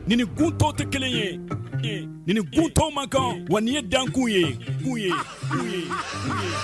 Ni ni gun tɔw tɛ kelen ye, ni ni gun tɔw man kan, wa nin ye dankun ye, kun ye, kun ye, kun ye.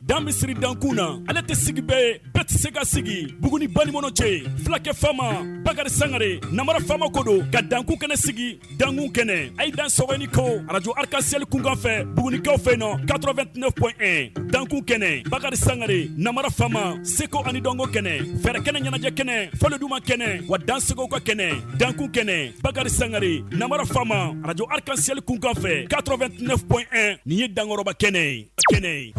Dan bɛ siri dankun na, ale tɛ sigi bɛɛ ye, bɛɛ tɛ se ka sigi. Buguni banikɔnɔ cɛ, fulakɛ faama Bakari Sangare, namara faama ko don ka dankun kɛnɛ sigi. Dankun kɛnɛ, a ye dan sɔgɔ ni ko arajo Arc-en-Ciel kunkan fɛ Bugunikaw fɛ yen nɔ 89.1. Dankun kɛnɛ, Bakari Sangare, namara faama, seko ani dɔnko kɛnɛ, fɛɛrɛ kɛnɛ, ɲɛnajɛ kɛnɛ, fɔli duman kɛnɛ, wa dansegow ka kɛnɛ. Dankun kɛnɛ, Bakari Sangare, namara faama, arajo Arc-en-Ciel kunkan fɛ 89.1. Nin ye dankɔrɔba kɛnɛ ye, kɛnɛ ye.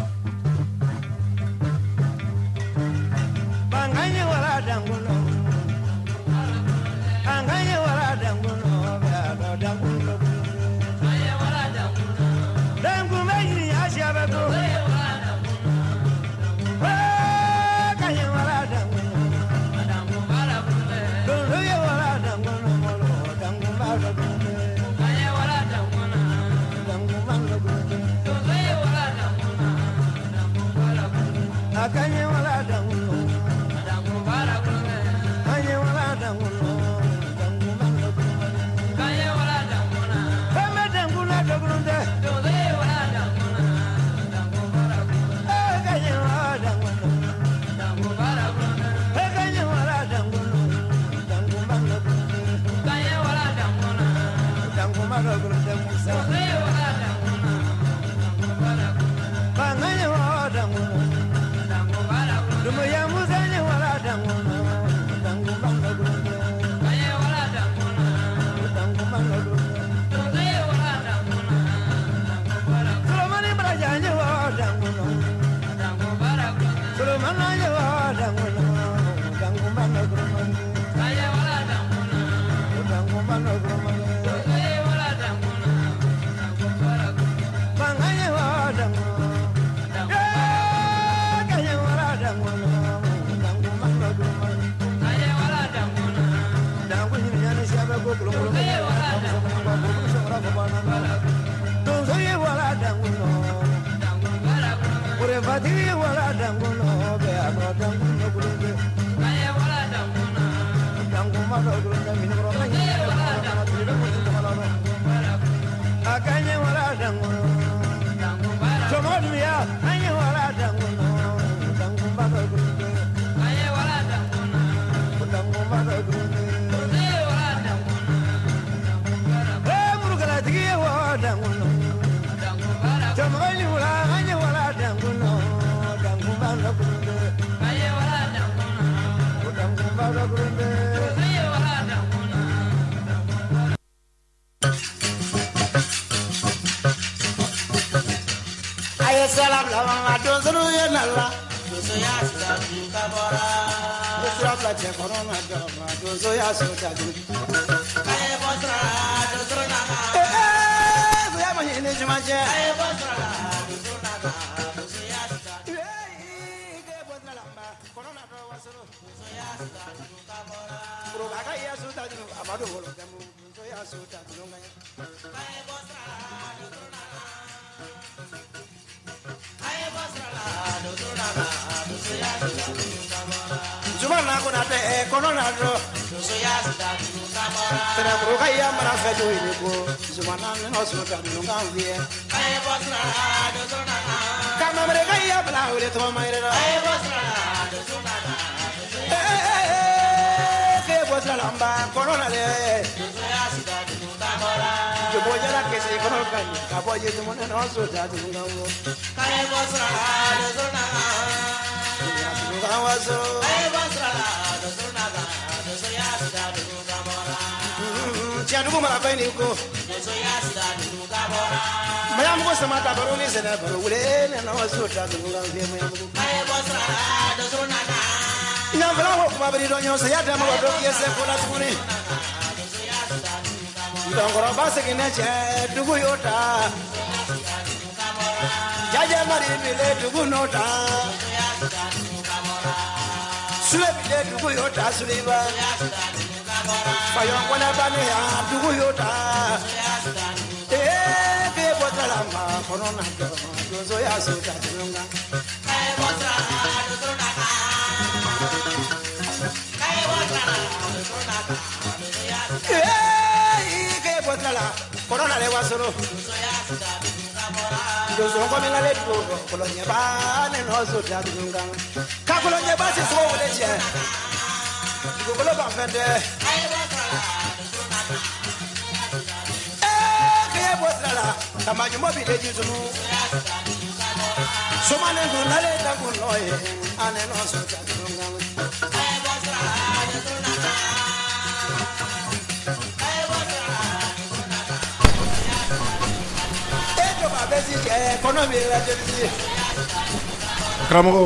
Karamɔgɔ,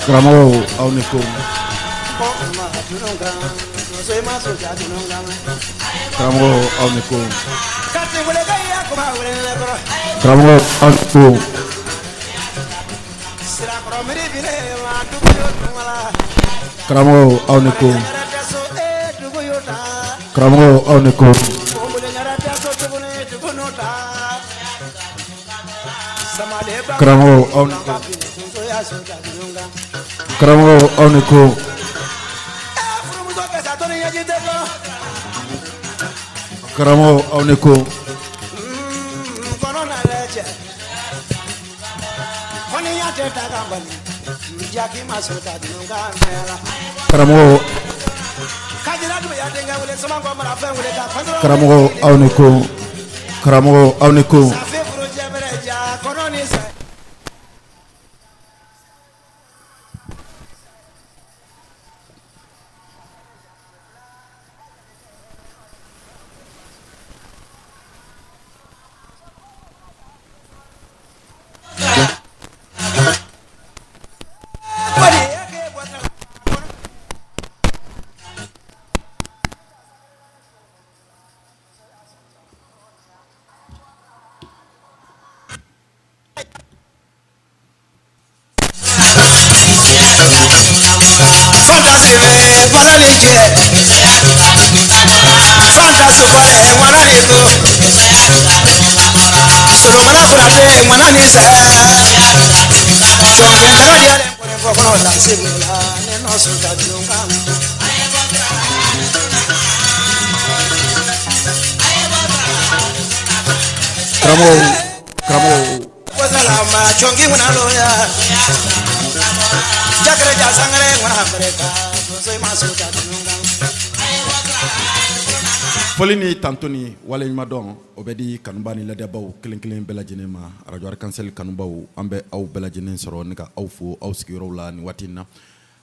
karamɔgɔw aw ni ko. Karamɔgɔw aw ni ko. Karamɔgɔw aw ni ko. Karamɔgɔw aw ni ko. Karamɔgɔw aw ni ko. Karamɔgɔw aw ni ko. Karamɔgɔw aw ni ko. Karamɔgɔw aw ni ko. Karamɔgɔw, karamɔgɔw aw ni ko. Karamɔgɔw aw ni ko. Karamɔgɔw, karamɔgɔw. Foli ni tantoni waleɲumandɔn o bɛ di kanuba ni lajɛbaw kelen kelen bɛɛ lajɛlen ma. Arajo Arc-en-Ciel kanubaw, an bɛ aw bɛɛ lajɛlen sɔrɔ ni ka aw fo aw sigiyɔrɔw la nin waati in na,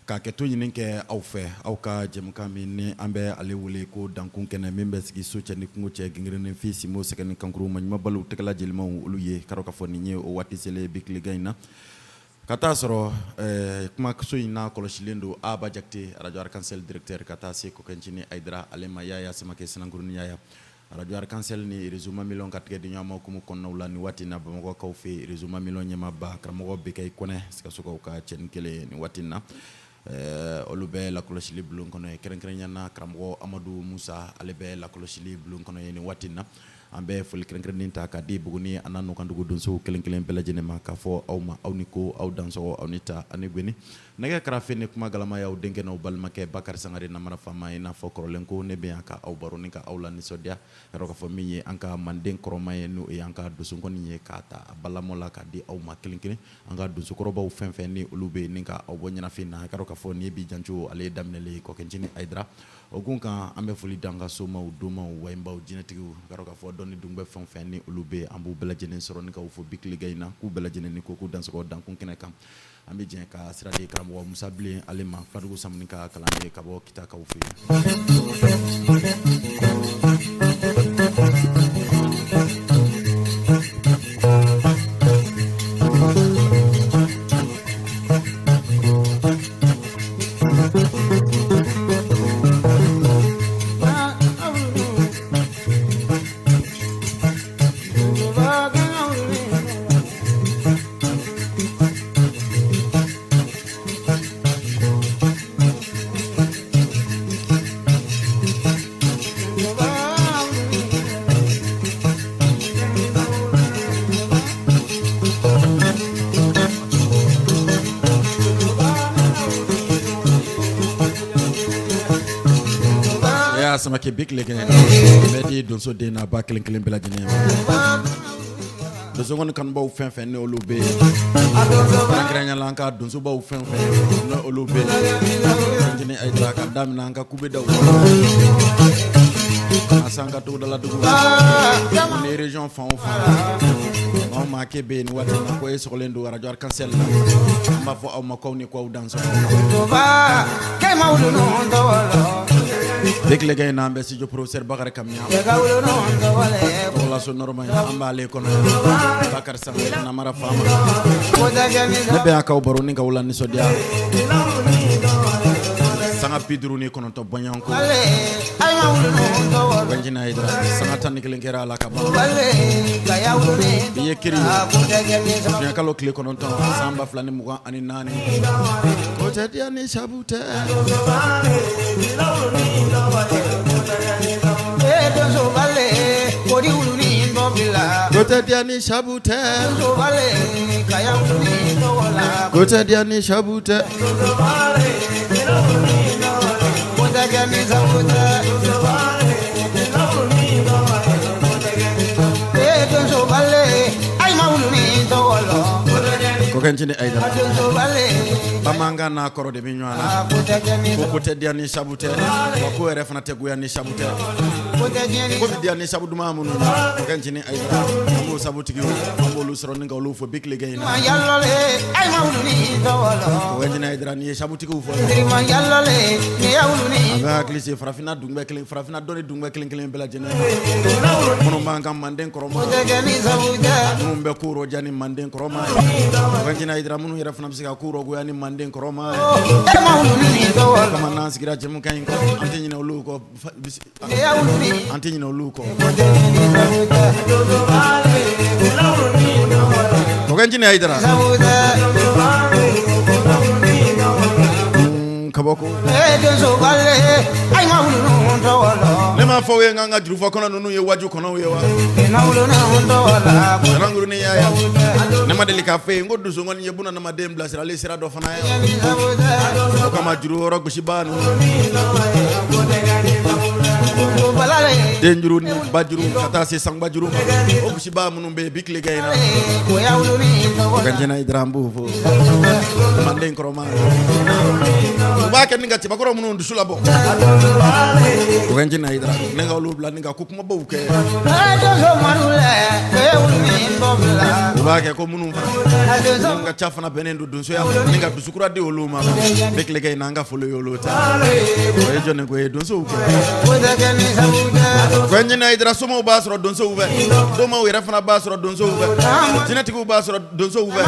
k'a kɛ to ɲini kɛ aw fɛ aw ka jɛmukan min ni an bɛ ale wele ko dankun kɛnɛ, min bɛ sigi so cɛ ni kungo cɛ, gingirinin fi simo sɛgɛ ni kankuru maɲuman baliw tɛgɛla jelimaw olu ye k'a fɔ nin ye o waati selen bi tilegan in na ka taa sɔrɔ kumaso in n'a kɔlɔsilen don Aba Jakite, arajo Arc-en-Ciel directeur, ka taa se Kɔkɛncinin Ayidara ale ma, Yaya Samakɛ Sinankuru Yaya, arajo Arc-en-Ciel ni réseau Mamilɔn ka tigɛ di ɲɔgɔn ma hukumu kɔnɔnaw la nin waati in na Bamakɔkaw fɛ, réseau Mamilɔn ɲɛmaaba karamɔgɔ Bekayi Kɔnɛ, Sikasokaw ka cɛnin kelen nin waati in na, olu bɛ lakɔlɔsili bulon kɔnɔ ye, kɛrɛnkɛrɛnya na karamɔgɔ Amadu Musa, ale bɛ lakɔlɔsili bulon kɔnɔ ye nin waati in na. An bɛ foli kɛrɛnkɛrɛnnen ta ka di Buguni a n'a nɔkandugu donsow kelen kelen bɛɛ lajɛlen ma, k'a fɔ aw ma aw ni ko, aw dansɔgɔ, aw ni ta ani gweni. Nɛgɛ karafe ni kuma galama y'aw denkɛ n'aw balimakɛ Bakari Sangare Namara Fama, i n'a fɔ kɔrɔlen ko ne bɛ yan ka aw baro ni ka aw la nisɔndiya yɔrɔ k'a fɔ min ye an ka manden kɔrɔma ye, n'o ye an ka donsonkɔni ye, k'a ta a balamɔ la k'a di aw ma kelen kelen, an ka donsokɔrɔbaw fɛn fɛn ni olu bɛ yen ni ka aw bɔ ɲɛnafin na. K'a dɔn k'a fɔ nin ye bi janjo ale daminɛlen Kɔkɛncinin Ayidara o kun kan. An bɛ foli d'an ka somaw, domaw, wayibaw, jinɛtigiw, k'a dɔn k'a fɔ dɔnni dunbɛ fɛn fɛn ni olu bɛ, an b'u bɛɛ lajɛlen sɔrɔ ni k'aw fo bi tilegan in na, k'u bɛɛ lajɛlen ni ko k'u dansɔgɔ dankun kɛnɛ kan. An bɛ jɛ ka sira di karamɔgɔ Musa Bilen ale ma, Filadugu Samuni ka kalanden ka bɔ Kitakaw fɛ yen. Yaya Samake, bi tile kɛ bɛɛ di donso den n'a ba kelen kelen bɛɛ lajɛlen ma. Donso kɔni kanubaw fɛn fɛn ni olu bɛ yen, kɛrɛnkɛrɛnnenya la an ka donsobaw fɛn fɛn ni olu bɛ yen, Ncinin Ayidara, ka daminɛ an ka kubedaw ka se an ka togodala dugu ni région fan o fan, maa o maa k'e bɛ yen nin waati in na ko e sɔgɔlen don radio Arc-en-Ciel la, an b'a fɔ aw ma k'aw ni ko aw dansɔgɔ. Bi tile kɛ in na, an bɛ studio professeur Bakari Kamiya tɔgɔlaso nɔrɔma ye, an b'ale kɔnɔ yan. Bakari Sangare, Namara Faama, ne bɛ y'akaw baro ni k'aw la nisɔndiya sanga 59 bɔɲɔgɔn ko. Ncinin Ayidara, sanga 11 kɛra a la ka ban. Bi ye kiri ye, zuwɛnkalo tile 9, san 2024. Ko tɛ diya ni sabu tɛ. Ko tɛ diya ni sabu tɛ. Ko tɛ diya ni sabu tɛ. Ko Ncinin Ayidara, bamanankan n'a kɔrɔ de bɛ ɲɔgɔn na. Ko ko tɛ diya ni sabu tɛ, wa ko yɛrɛ fana tɛ goya ni sabu tɛ. Ko bɛ diya ni sabu duman minnu na, ko Ncinin Ayidara, an b'o sabu tigiw, an b'olu sɔrɔ ni ka olu fo bi tile kɛ in na. Ko Ncinin Ayidara, n'i ye sabutigiw fɔ, a bɛ hakili se farafinna dunbɛ kelen, farafinna dɔnni dunbɛ kelen kelen bɛɛ lajɛlen, minnu b'an ka manden kɔrɔma, minnu bɛ ko rɔja ni manden kɔrɔma ye, Ncinin Ayidara, minnu yɛrɛ fana bɛ se ka ko rɔgoya ni manden kɔrɔma ye. Kama n'an sigira jɛmukan in kɔ, an tɛ ɲinɛ olu kɔ, an tɛ ɲinɛ olu kɔ. Ncinin Ayidara, kabako. Ne m'a fɔ aw ye k'an ka jurufɔ kɔnɔ ninnu ye waju kɔnɔw ye wa? Sanankuru y'a ye, ne ma deli k'a fɔ ye ko donsokɔni ye bunadamaden bilasirali sira dɔ fana ye. O kama juru yɔrɔ gosibaa ninnu, den juru ni ba juru ka taa se sanba juru ma, o gosibaa minnu bɛ yen bi tile kɛ in na, Ncinin Ayidara, an b'o fɔ manden kɔrɔma. U b'a kɛ ni ka cɛbakɔrɔ minnu dusu labɔ, Ncinin Ayidara, ne ka olu bila ni ka ko kumabaw kɛ. U b'a kɛ ko minnu fana ka ca fana bɛnnen don donsoya ma, ni ka dusukura di olu ma bi tile kɛ in na, an ka foli ye olu ta. O ye jɔnni ko ye? Donsow kɛ. Ncinin Ayidara, somaw b'a sɔrɔ donsow fɛ, domaw yɛrɛ fana b'a sɔrɔ donsow fɛ, jinɛtigiw b'a sɔrɔ donsow fɛ,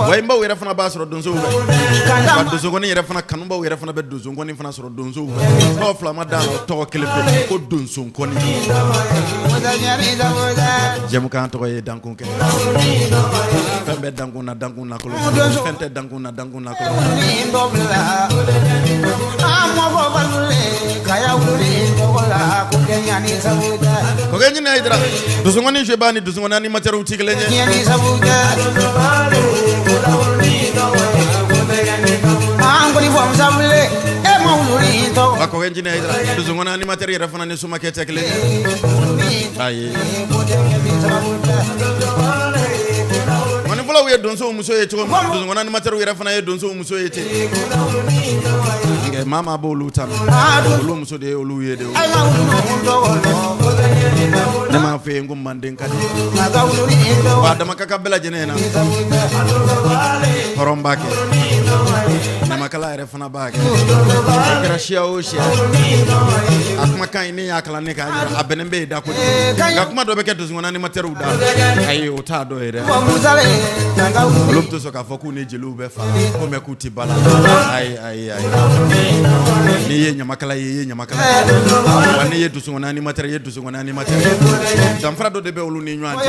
wayinbaw yɛrɛ fana b'a sɔrɔ donsow fɛ, wa donsokɔni yɛrɛ fana kanubaw yɛrɛ fana bɛ donsokɔni fana sɔrɔ donsow fɛ. Tɔgɔ fila ma d'a la, tɔgɔ kelen pe, ko donsokɔni. Jɛmukan tɔgɔ ye dankun kɛ. Fɛn bɛ dankun na, dankun na kolo, fɛn tɛ dankun na, dankun na kolo. Ko Ncinin Ayidara, donsokɔni jouer ni donsokɔni animateur tɛ kelen ye. Ko Ncinin Ayidara, donsokɔni animateur yɛrɛ fana ni somakɛ tɛ kelen ye. Ayi, nkɔnifɔlaw ye donsow muso ye cogo min, donsokɔni animateur yɛrɛ fana ye donsow muso ye ten. Nka maa maa b'olu ta, olu muso de ye olu ye de. Ne m'a fɔ yen ko manden ka di wa dama ka kan bɛɛ lajɛlen na. Hɔrɔn b'a kɛ, ɲamakala yɛrɛ fana b'a kɛ. A kɛra siya o siya, a kumakan in ne y'a kalan ne k'a ɲɛ, a bɛnnen bɛ yen da kojugu. Nka kuma dɔ bɛ kɛ donsokɔni animateur da, ayi, o t'a dɔ ye dɛ. Olu bɛ to sɔn k'a fɔ k'u ni jeliw bɛ fa ko mɛ k'u tɛ ba la. Ayi, ayi, ayi, n'i ye ɲamakala ye, i ye ɲamakala ye, wa n'i ye donsokɔni animateur ye, i ye donsokɔni animateur ye. Danfara dɔ de bɛ olu ni ɲɔgɔn cɛ.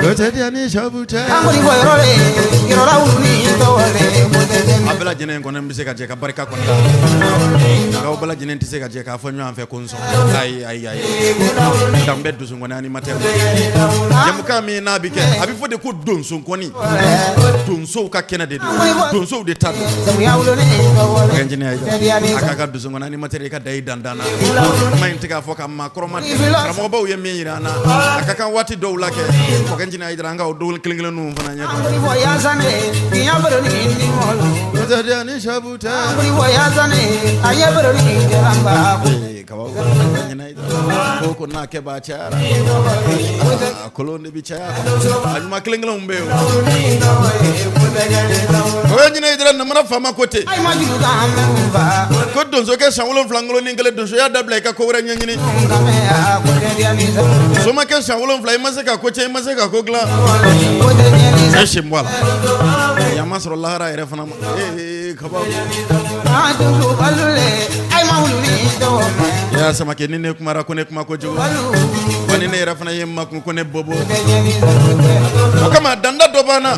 O tɛ diya ni sabu tɛ. A bɛɛ lajɛlen kɔni bɛ se ka jɛ ka barika kɔni la, nka aw bɛɛ lajɛlen tɛ se ka jɛ k'a fɔ ɲɔgɔn fɛ ko n sɔn. Ayi ayi ayi, dan bɛ donsonkɔni animateur jɛmukan min n'a bɛ kɛ, a bɛ fɔ de ko donsonkɔni, donsow ka kɛnɛ de don, donsow de ta don. A k'a ka donsonkɔni animateur i ka da i dandan na. Kuma in tɛ k'a fɔ ka maa kɔrɔma, karamɔgɔbaw ye min jira an na, a ka kan waati dɔw la kɛ kɔkɛ Ncinin Hayidara, an ka o don kelen kelen ninnu fana ɲɛ. Ni sabu tɛ ko n'a kɛbaa cayara, a kolon de bɛ caya, a ɲuman kelen kelenw bɛ yen. Kɔkɛ Ncinin Hayidara, namara faama ko ten ko donsokɛ san 7 ngolonin kelen, donsoya dabila, i ka ko wɛrɛ ɲɛɲini. Somakɛ san 7, i ma se ka ko cɛ, i ma se ka ko dilan, e sen bɔ a la, yan ma sɔrɔ lahara yɛrɛ fana ma. Ee kaba ya Samakɛ, ni ne kumara ko ne kuma kojugu, wa ni ne yɛrɛ fana ye n makun ko ne bobo, o kama danda dɔ b'an na.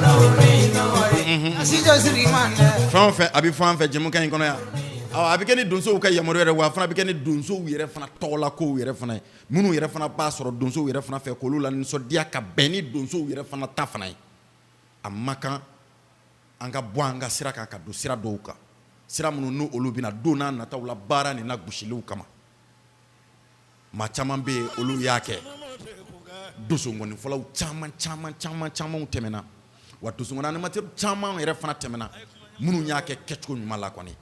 Fɛn o fɛn a bɛ fɔ an fɛ jɛmukan in kɔnɔ yan, a bɛ kɛ ni donsow ka yamaruya yɛrɛ, wa a fana bɛ kɛ ni donsow yɛrɛ fana tɔgɔla kow yɛrɛ fana ye, minnu yɛrɛ fana b'a sɔrɔ donsow yɛrɛ fana fɛ k'olu la nisɔndiya ka bɛn ni donsow yɛrɛ fana ta fana ye. A man kan an ka bɔ an ka sira kan ka don sira dɔw kan, sira minnu n'u olu bɛna don n'a nataw la baara ni lagosiliw kama. Maa caman bɛ yen, olu y'a kɛ. Donsonkɔnifɔlaw caman caman caman camanw tɛmɛna, wa donsonkɔni animateur caman yɛrɛ fana tɛmɛna, minnu y'a kɛ kɛcogo ɲuman la kɔni.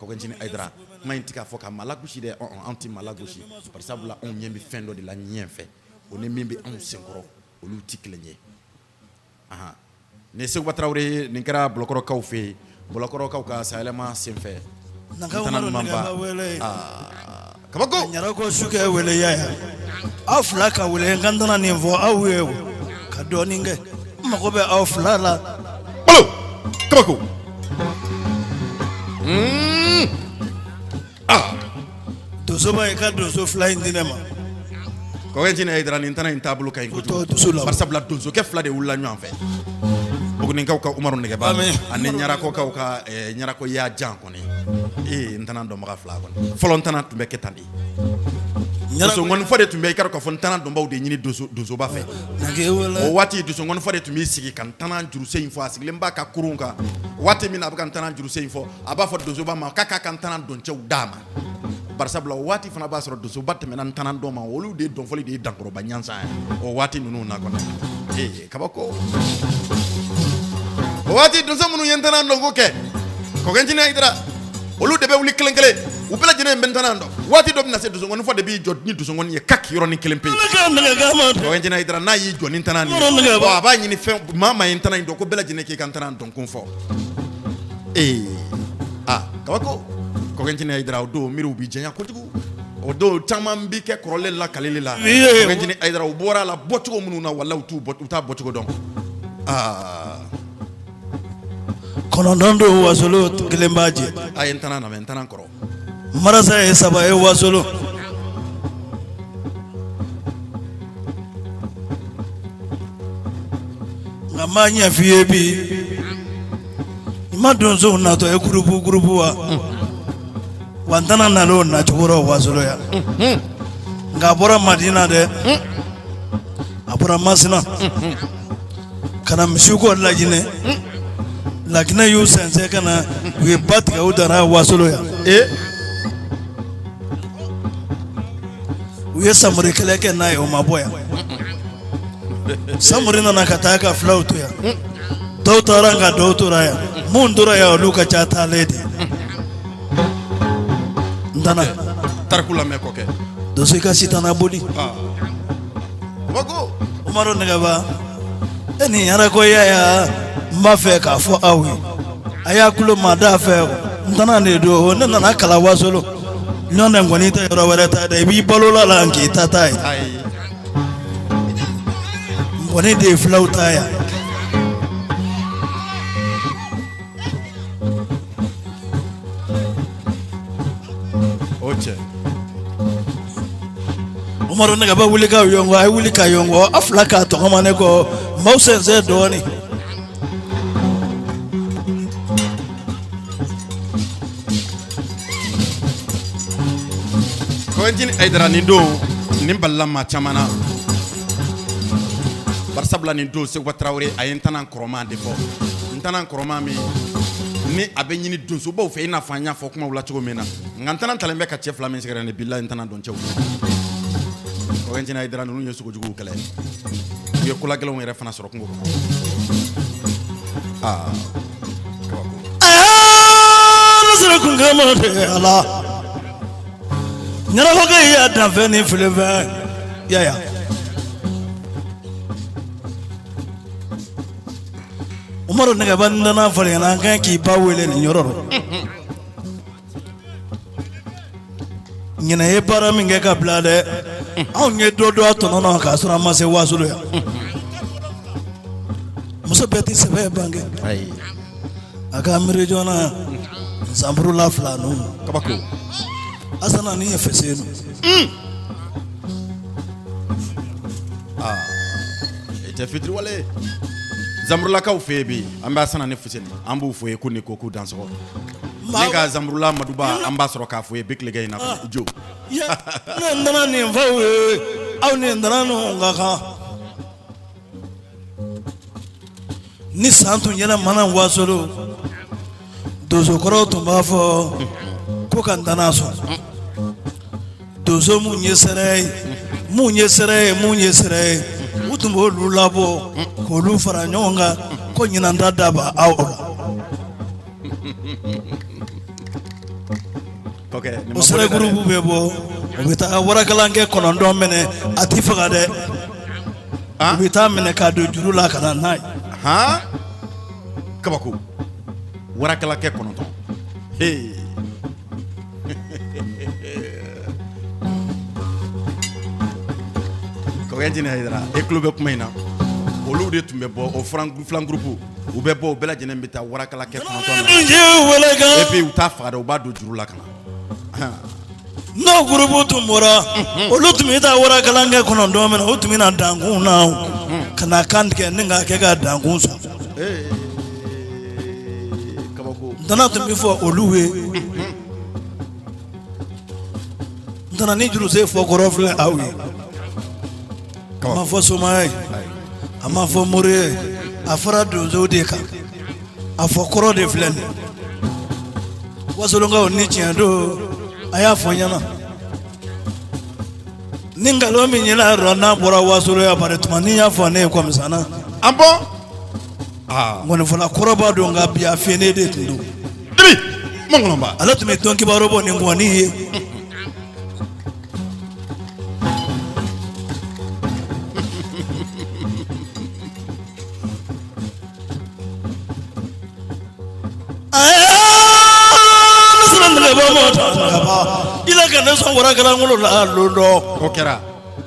Kɔkɛ Ncinin Hayidara, kuma in tɛ k'a fɔ ka maa lagosi dɛ, anw tɛ maa lagosi, bari sabula anw ɲɛ bɛ fɛn dɔ de la ɲɛ fɛ, o ni min bɛ anw senkɔrɔ, olu tɛ kelen ye. Nin ye Seguba Tarawele ye, nin kɛra Bolokɔrɔkaw fɛ yen, Bolokɔrɔkaw ka sayɛlɛma senfɛ. Kabako Ɲarakɔ sukɛ weleya yan, aw fila ka wele, n ka n tɛna nin fɔ aw ye ka dɔɔnin kɛ, n mago bɛ aw fila la. Kabako. Donsoba, i ka donso fila in di ne ma. Kɔkɛ Ncinin Hayidara, nin tana in taabolo ka ɲi kojugu, bari sabula donsokɛ fila de wulila ɲɔgɔn fɛ, Bugunikaw ka Umaru Nɛgɛba ani Ɲarakɔkaw ka Ɲarakɔ ya jan kɔni. Ee, n tana dɔnbaga fila kɔni, fɔlɔ n tana tun bɛ kɛ tan de. Donsonkɔnifɔ de tun bɛ, i ka k'a fɔ n tana dɔnbaw de ɲini donsoba fɛ. O waati donsonkɔnifɔ de tun b'i sigi ka n tana jurusen in fɔ, a sigilen b'a ka kurun kan. Waati min na a bɛ ka n tana jurusen in fɔ, a b'a fɔ donsoba ma k'a k'a ka n tana dɔncɛw d'a ma, bari sabula o waati fana b'a sɔrɔ donsoba tɛmɛna n tana dɔn ma, olu de dɔnfɔli de ye dankɔrɔba ɲansan ye o waati ninnu na kɔni. Ee kabako, o waati donso minnu ye n tana dɔnko kɛ, Kɔkɛ Ncinin Hayidara, olu de bɛ wuli kelen kelen, u bɛɛ lajɛlen bɛ n tana dɔn. Waati dɔ bɛna se, donsonkɔnifɔ de b'i jɔ ni donsonkɔni ye kaki yɔrɔnin kelen pe. Kɔkɛ Ncinin Hayidara, n'a y'i jɔ ni n tana nin ye, a b'a ɲini fɛn maa maa ye n tana in dɔn, ko bɛɛ lajɛlen k'i ka n tana dɔn ko fɔ. Ee aa kabako, Kɔkɛ Ncinin Hayidara, o don miiriw bɛ janya kojugu, o don caman bɛ kɛ kɔrɔlen lakalili la. Kɔkɛ Ncinin Hayidara, u bɔra a la bɔcogo minnu na, walahi u t'u bɔ, u t'a bɔcogo dɔn. Aa 9 don Wasolo, kelen b'a jɛ. A ye n tana lamɛn, n tana kɔrɔ. Marasa ye saba ye Wasolo. Nka n b'a ɲɛf'i ye bi, i ma donsow natɔ ye gurupu gurupu wa? Wa n tana nana o nacogo rɔ Wasolo yan. Nka a bɔra Madina dɛ, a bɔra Masina ka na misiw kɔ Laginɛ. Laginɛ y'u sɛnsɛn ka na, u ye ba tigɛ, u dara Wasolo yan. U ye Samori kɛlɛ kɛ n'a ye, o ma bɔ yan. Samori nana ka taa ka fulaw to yan, dɔw taara nka dɔw tora yan. Minnu tora yan, olu ka ca taalen de. N tana tariku lamɛn kɔkɛ. Donso, i ka sitana boli. Kabako. Umaru Nɛgɛba, e ni Ɲarakɔya ya, n b'a fɛ k'a fɔ aw ye, a y'a tulo maa da fɛ. N tana de don, ne nana kalan Wasolo. Ɲɔntɛ n kɔni tɛ yɔrɔ wɛrɛ ta dɛ, i b'i balola la k'i ta ta ye. Ayi. N kɔni de ye fulaw ta yan. O cɛ. Umaru Nɛgɛba, wuli ka yɔngɔ, a ye wuli ka yɔngɔ, a fila k'a tɔgɔma ne kɔ, n b'aw sɛnsɛn dɔɔnin. Kɔkɛ Ncinin Hayidara, nin don nin balila maa caman na, barisabula nin don Seguba Tarawele a ye n tana kɔrɔma de fɔ, n tana kɔrɔma min ni a bɛ ɲini donsobaw fɛ, i n'a fɔ an y'a fɔ kumaw la cogo min na. Nka n tana talen bɛ ka cɛ fila min sɛgɛrɛ ni bilahi n tana dɔn cɛw. Kɔkɛ Ncinin Hayidara, ninnu ye sogojuguw kɛlɛ, u ye kolagɛlɛnw yɛrɛ fana sɔrɔ kungo kɔnɔ. Aa, kabako. Kun ala ɲɛnafɔkɛ y'a danfɛn ni filifɛn yaya. Umaru Nɛgɛba, n nana fɔ ɲɛna, an kan k'i ba wele nin yɔrɔ rɔ. Ɲinɛ ye baara min kɛ ka bila dɛ, anw ye dɔ dɔn a tɔnɔ na k'a sɔrɔ an ma se Wasolo yan. Muso bɛɛ tɛ sɛbɛ bange. Ayi. A ka miiri joona, Zanburula fila ninnu. Kabako. Asana ni ye Fuseni. E tɛ fitiriwale. Zanburulakaw fɛ yen bi, an bɛ Asana ni Fuseni, an b'u fo ye ko ni ko k'u dansɔgɔ. Ne ka Zanburula Maduba, an b'a sɔrɔ k'a fo ye bi tilegan in na jo. Ne nana nin f'aw ye, aw ni nana ninnu ka kan. Ni san tun yɛlɛmana Wasolo, donsokɔrɔw tun b'a fɔ ko ka ntana sɔn. Donso mun ye sɛrɛ ye, mun ye sɛrɛ ye, mun ye sɛrɛ ye, u tun b'olu labɔ k'olu fara ɲɔgɔn kan ko ɲinan ta daba aw la. O sɛrɛ gurupu bɛ bɔ, u bɛ taa warakalankɛ 9 minɛ, a tɛ faga dɛ, u bɛ taa minɛ k'a don juru la ka na n'a ye. Kabako, warakalakɛ 9. Kɔkɛ Ncinin Hayidara, e tulo bɛ kuma in na, olu de tun bɛ bɔ o filan gurupu, u bɛ bɔ, u bɛɛ lajɛlen bɛ taa warakalakɛ 9 et puis u t'a faga dɛ, u b'a don juru la ka na. N'o gurupu tun bɔra, olu tun bɛ taa warakalankɛ 9 minɛ, u tun bɛ na dankun na ka na kan tigɛ ni k'a kɛ ka dankun sɔn. Kabako. Ntana tun bɛ fɔ olu ye. Ntana ni juruse fɔ kɔrɔ filɛ aw ye. A ma fɔ somaya ye, a ma fɔ mori ye, a fɔra donsow de kan. A fɔ kɔrɔ de filɛ nin. Wasolonkaw, ni tiɲɛ don, a y'a fɔ n ɲɛna. Ni nkalon min yɛlɛ yɔrɔ n'a bɔra Wasolo yan, bari tuma ni y'a fɔ ne ye kɔmisanna. An bɔn. Ŋɔnifɔla kɔrɔba don, nka bi a fene de tun don. Dibi mɔngɔlɔnba. Ale tun bɛ dɔn kibaru bɔ ni ŋɔni ye. I ka ne sɔn warakalangolo la lon dɔ. O kɛra,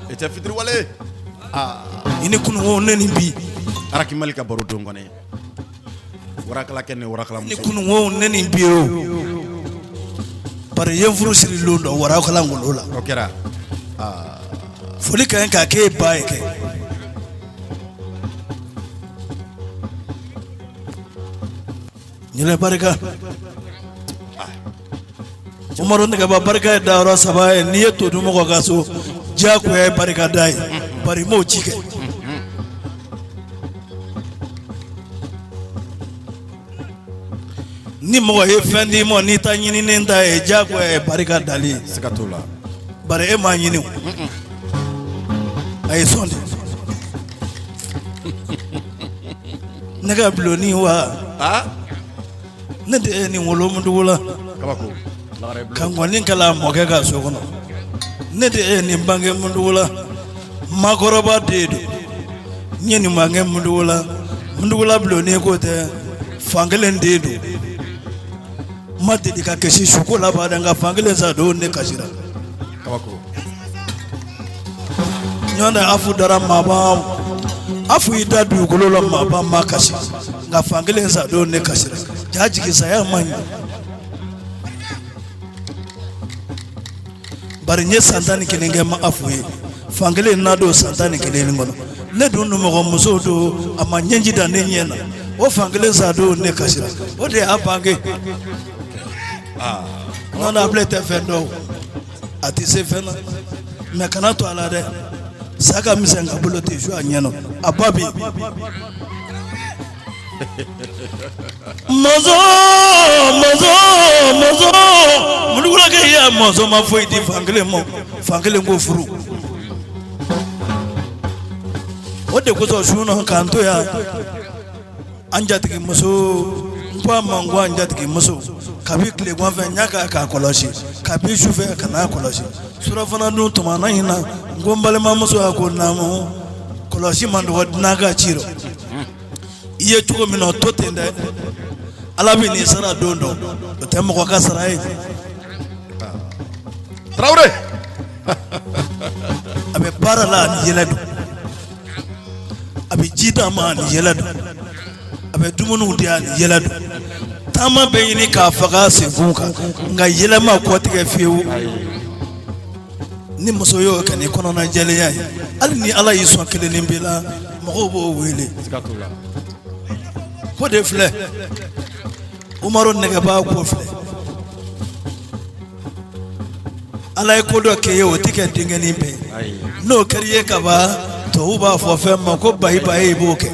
e tɛ fitiriwale. I ni kununko, ne ni bi. Arakimali ka baro don kɔni, warakalakɛ ni warakala ni kununko, ne ni bi o. Bari ye furu siri lon dɔ warakalangolo la. O kɛra. Foli ka ɲi k'a k'e ba ye kɛ. Ɲinɛ barika, Umaru Nɛgɛba, barika ye dayɔrɔ saba ye. N'i ye to dun mɔgɔ ka so, diyagoya ye barika da ye, bari m'o ci kɛ. Ni mɔgɔ ye fɛn d'i ma n'i ta ɲininen ta ye, diyagoya ye barika dali ye. Siga t'o la. Bari e m'a ɲini o, a ye sɔn de. Ne ka bulonni wa, ne de ye nin wolo Mundugu la. Kabako. Ka ŋɔni kalan mɔkɛ ka so kɔnɔ. Ne de ye nin bange Mundugu la, makɔrɔba den don. N ye nin bange Mundugu la. Mundugula bulonni ko tɛ, fankelen den don. N ma deli ka kasi suko la ba dɛ, nka fankelen sa don ne kasira. Kabako. Ɲɔgɔn tɛ, afu dara maaba, afu y'i da dugukolo la, maaba ma kasi, nka fankelen sa don ne kasira. Ja jigi saya man ɲi. Bari n ye san 11 kɛ ma afu ye, fankelen na don san 11 nin kɔnɔ. Ne dun mɔgɔ muso don, a ma ɲɛji da ne ɲɛ na. O fankelen sa don ne kasira, o de y'a bange. N'o tɛ a bilen tɛ fɛn dɔn. A tɛ se fɛn na, mais kana to a la dɛ. Sa ka misɛn ka bolo tɛ su a ɲɛ nɔ, a ba bɛ yen. Mɔzɔn, mɔzɔn, mɔzɔn, Mulukulakɛ ya mɔzɔn ma foyi di fankelen ma, fankelen ko furu. O de kosɔn su na k'an to yan, an jatigimuso, n ko a ma, n ko an jatigimuso, kabi tilegan fɛ n y'a k'a kɔlɔsi, kabi sufɛ ka n'a kɔlɔsi, surafana dun tuma na in na, n ko n balimamuso, a ko naamu, kɔlɔsi man dɔgɔ dunan ka ci rɔ. I ye cogo min na, o to ten dɛ, Ala bɛ n'i sara don dɔ, o tɛ mɔgɔ ka sara ye. Tarawele. A bɛ baara la, a ni yɛlɛ don, a bɛ ji d'a ma, a ni yɛlɛ don, a bɛ dumuniw di, a ni yɛlɛ don. Taama bɛ ɲini k'a faga senkun kan, nka yɛlɛ ma kɔtigɛ fiyewu. Ni muso y'o kɛ ni kɔnɔna jɛlenya ye, hali ni Ala y'i sɔn kelennin b'i la, mɔgɔw b'o wele ko de filɛ. Umaru nɛgɛba ko filɛ, Ala ye ko dɔ kɛ ye, o tɛ kɛ denkɛnin bɛɛ ye. N'o kɛra i ye kaban, tubabu b'a fɔ fɛn ma ko bayi bayi, i b'o kɛ.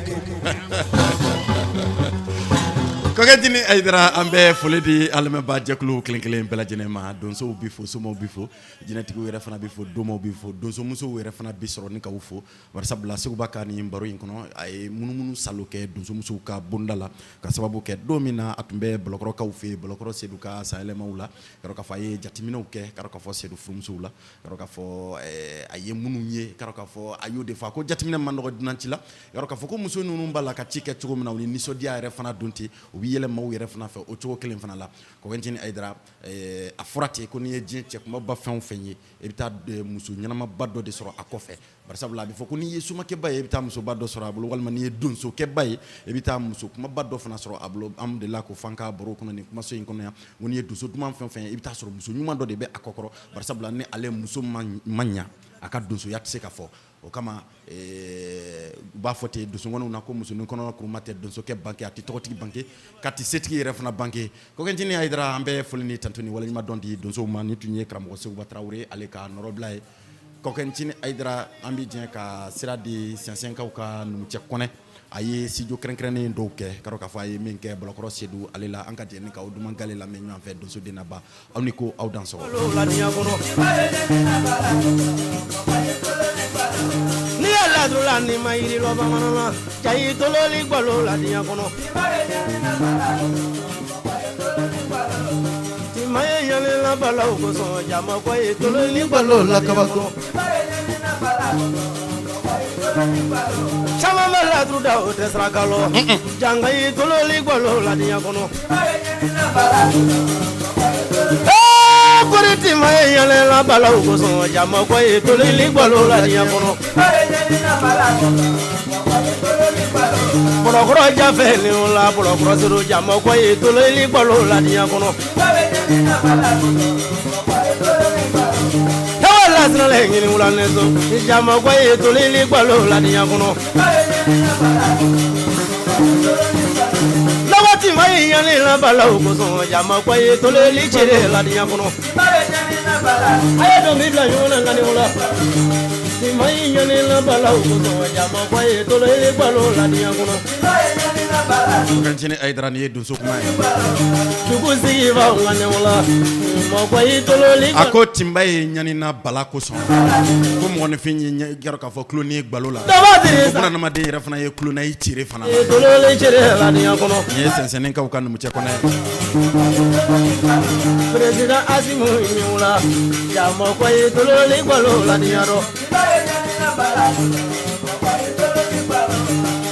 Kɔkɛ Jini Ayidara, an bɛ foli di an lamɛnbaa jɛkulu kelen kelen bɛɛ lajɛlen ma. Donsow bi fo, somaw bi fo, jinɛtigiw yɛrɛ fana bi fo, domaw bi fo, donsomusow yɛrɛ fana bi sɔrɔ ni k'aw fo. Barisabula Seguba ka nin baro in kɔnɔ, a ye munumunu salo kɛ donsomusow ka bonda la, ka sababu kɛ don min na a tun bɛ Bɔlɔkɔrɔkaw fɛ yen, Bɔlɔkɔrɔ Sedu ka sanyɛlɛmaw la, ka k'a fɔ a ye jateminɛw kɛ, ka k'a fɔ Sedu furumusow la, ka k'a fɔ a ye minnu ye, ka k'a fɔ a y'o de fɔ, a ko jateminɛ man nɔgɔ dunanci la, ka k'a fɔ ko muso ninnu b'a la ka ci kɛ cogo min na, u ni nisɔndiya yɛrɛ fana don ten, u bɛ yɛlɛ maaw yɛrɛ fana fɛ o cogo kelen fana la. Kɔkɛ Ncinin Ayidara, a fɔra ten ko n'i ye diɲɛ cɛ kunbaba fɛn o fɛn ye, i bɛ taa muso ɲɛnamaba dɔ de sɔrɔ a kɔfɛ. Barisabula a bɛ fɔ ko n'i ye somakɛba ye, i bɛ taa musoba dɔ sɔrɔ a bolo, walima n'i ye donsokɛba ye, i bɛ taa muso kumaba dɔ fana sɔrɔ a bolo. An delila k'o fɔ an ka baro kɔnɔ nin kumaso in kɔnɔ yan, ko n'i ye donso duman fɛn o fɛn ye, i bɛ taa sɔrɔ muso ɲuman dɔ de bɛ a kɔkɔrɔ. Barisabula ni ale muso ma ɲa, a ka donsoya tɛ se ka fɔ. O kama u b'a fɔ ten donsokɔnɔw na ko musonin kɔnɔ kuruma tɛ donsokɛ bange, a tɛ tɔgɔtigi bange, k'a tɛ setigi yɛrɛ fana bange. Kɔkɛ Ncinin Ayidara, an bɛ foli ni tantu ni waleɲuman dɔn di donsow ma. Nin tun ye karamɔgɔ Seguba Tarawele ale ka nɔrɔbila ye. Kɔkɛ Ncinin Ayidara, an bɛ jɛ ka sira di Sɛnsɛnkaw ka numucɛ Kɔnɛ. A ye studio kɛrɛnkɛrɛnnen dɔw kɛ, ka k'a fɔ a ye min kɛ Bɔlɔkɔrɔ Sedu ale la. An ka jɛ ka o duman gale lamɛn ɲɔgɔn fɛ. Donso den ba, aw ni ko, aw dansɔgɔ. N'i ye laduru la, ni ma yiri lɔ bamanan na, jayi tololi gbalo la diɲɛ kɔnɔ. Tima ye ɲanila balaw kosɔn, jama ko ye tololi gbalo la kabako. Caman bɛ laduru da, o tɛ saraka lɔ, janga ye tololi gbalo la diɲɛ kɔnɔ. Kori tima ye ɲanila balaw kosɔn, jama ko ye tololi gbalo la diɲɛ kɔnɔ. Bɔlɔkɔrɔ jafɛ ni la Bɔlɔkɔrɔ Sedu, jama ko ye tololi gbalo la diɲɛ kɔnɔ. Lasirala ɲini wula ne so, jama ko ye tolili gbalo la diɲɛ kɔnɔ. Lɔgɔti ma ye ɲani la balaw kosɔn, jama ko ye tolili cere la diɲɛ kɔnɔ. A ye don min bila ɲɔgɔn na ŋani wula. Tima ye ɲani la balaw kosɔn, jama ko ye tolili gbalo la diɲɛ kɔnɔ. Kɔkɛ Ncinin Ayidara, nin ye donso kuma ye. Dugu sigibaw ŋani wula, mɔgɔ ye tololi. A ko tinba ye ɲanina bala kosɔn, ko mɔgɔninfin ye ɲɛ k'a fɔ tulon ni gbalo la, ko bunadamaden yɛrɛ fana ye tulon na i cere fana la. Tololi cere la diɲɛ kɔnɔ. Nin ye Sɛnsɛnninkaw ka numucɛ Kɔnɛ ye. Président Asimu ɲiwula, jama ko ye tololi gbalo la diɲɛ rɔ.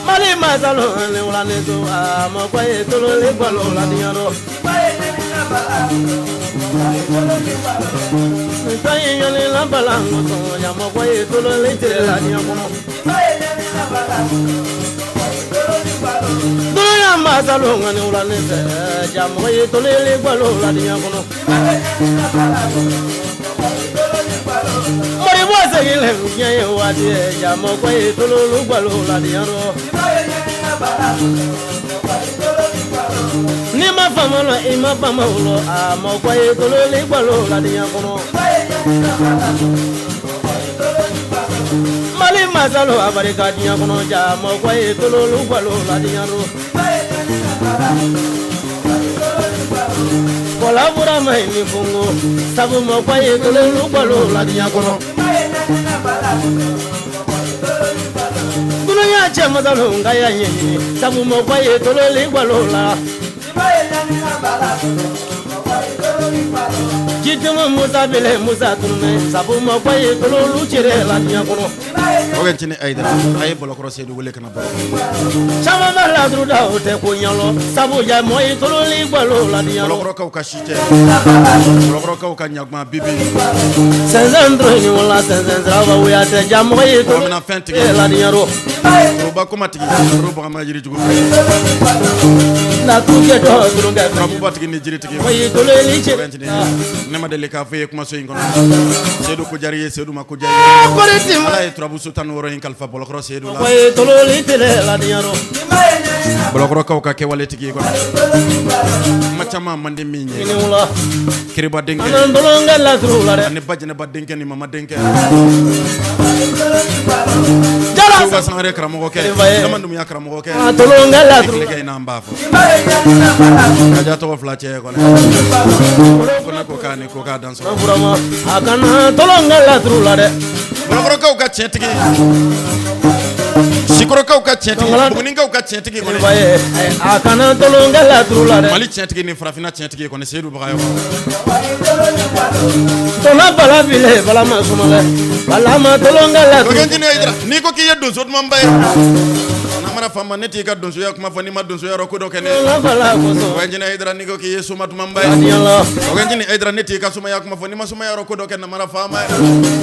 Mali masalo ni wula ni so, a mɔgɔ ye tololi gbalo la diɲɛ rɔ. Nta ye ɲani la bala kosɔn, jama ko ye tololi cere la diɲɛ kɔnɔ. Dunuya masalo ŋani wula ni fɛ, jama ye tololi gbalo la diɲɛ kɔnɔ. Moribo seginlen diɲɛ ye waati ye, jama ko ye tololu gbalo la diɲɛ rɔ. N'i ma faama la i ma faama wolo a mɔgɔ ye tololi balo la diɲɛ kɔnɔ. Mali masalo a barika diɲɛ kɔnɔ ja mɔgɔ ye tololu balo la diɲɛ rɔ. Kɔla burama ni fungo sabu mɔgɔ ye tololu balo la diɲɛ kɔnɔ. Dunuya cɛ masalo nka y'a ɲɛɲini sabu mɔgɔ ye tololi balo la. Jituma Musa bele Musa tunumɛ sabu mɔgɔ ye tololu cere la diɲɛ kɔnɔ. O Ncinin Ayidara a ye Bɔlɔkɔrɔ Seyidu wele ka na baro. Caman bɛ laturu da o tɛ ko ɲɛlɔ sabu ja mɔgɔ ye tololi balo la diɲɛ kɔnɔ. Bɔlɔkɔrɔkaw ka si cɛ Bɔlɔkɔrɔkaw ka ɲaguma bibi. Sɛnsɛn dɔrɔn ni wala sɛnsɛn siraba wuya tɛ ja mɔgɔ ye tololi Bamanan fɛn tigi. la diɲɛ rɔ. Foroba komatigi foro bagama yirijugu. Laturu kɛ dɔ dɔrɔn kɛ fɛn ye. Turabuba tigi ni jiritigi. Mɔgɔ ye tololi cere O Ncinin ne ma deli k'a fɔ i ye kumaso in kɔnɔ. Seyidu ko diyara i ye Seyidu ma ko diya i ye. Kɔri ti Ala ye turabuso 16 in kalifa Bɔlɔkɔrɔ Seyidu la. mɔgɔ ye tololi cere la diɲɛ rɔ. Bɔlɔkɔrɔkaw ka kɛwaletigi kɔnɔ. Kuma caman man di min ye. Ni wula Kiriba denkɛ. an tolonkɛ laturu la dɛ. Ani ba jɛnɛba denkɛ ni mama denkɛ. Jala Segu ka sangare karamɔgɔkɛ. Dama Dumuya karamɔgɔkɛ. tolonkɛ laturu la. Tilenkɛ in n'an b'a fɔ. Kaja tɔgɔ fila cɛ kɔnɔ. Ko ne ko k'a ni ko k'a dan sɔrɔ. Burama a kana tolonkɛ laturu la dɛ. Bɔlɔkɔrɔkaw ka tiɲɛtigi. Sikɔrɔkaw ka tiɲɛtigi. Bugunikaw ka tiɲɛtigi kɔni. Ba ye a kana tolonkɛ laturu la dɛ. Mali tiɲɛtigi ni farafinna tiɲɛtigi kɔni Seyidu Bagayogo. Tɔnɔ bala bile bala ma suma dɛ. Bala ma tolonkɛ laturu. Dɔgɔ Ncinin Ayidara n'i ko k'i ye donso dumanba ye. Namara faama ne t'i ka donsoya kuma fɔ n'i ma donsoya yɔrɔ ko dɔ kɛ ne ye. Tɔnɔ bala kosɔn. Dɔgɔ Ncinin Ayidara n'i ko k'i ye soma dumanba ye. Diɲɛ la. Dɔgɔ Ncinin Ayidara ne t'i ka somaya kuma fɔ n'i ma somaya yɔrɔ ko dɔ kɛ namara faama ye.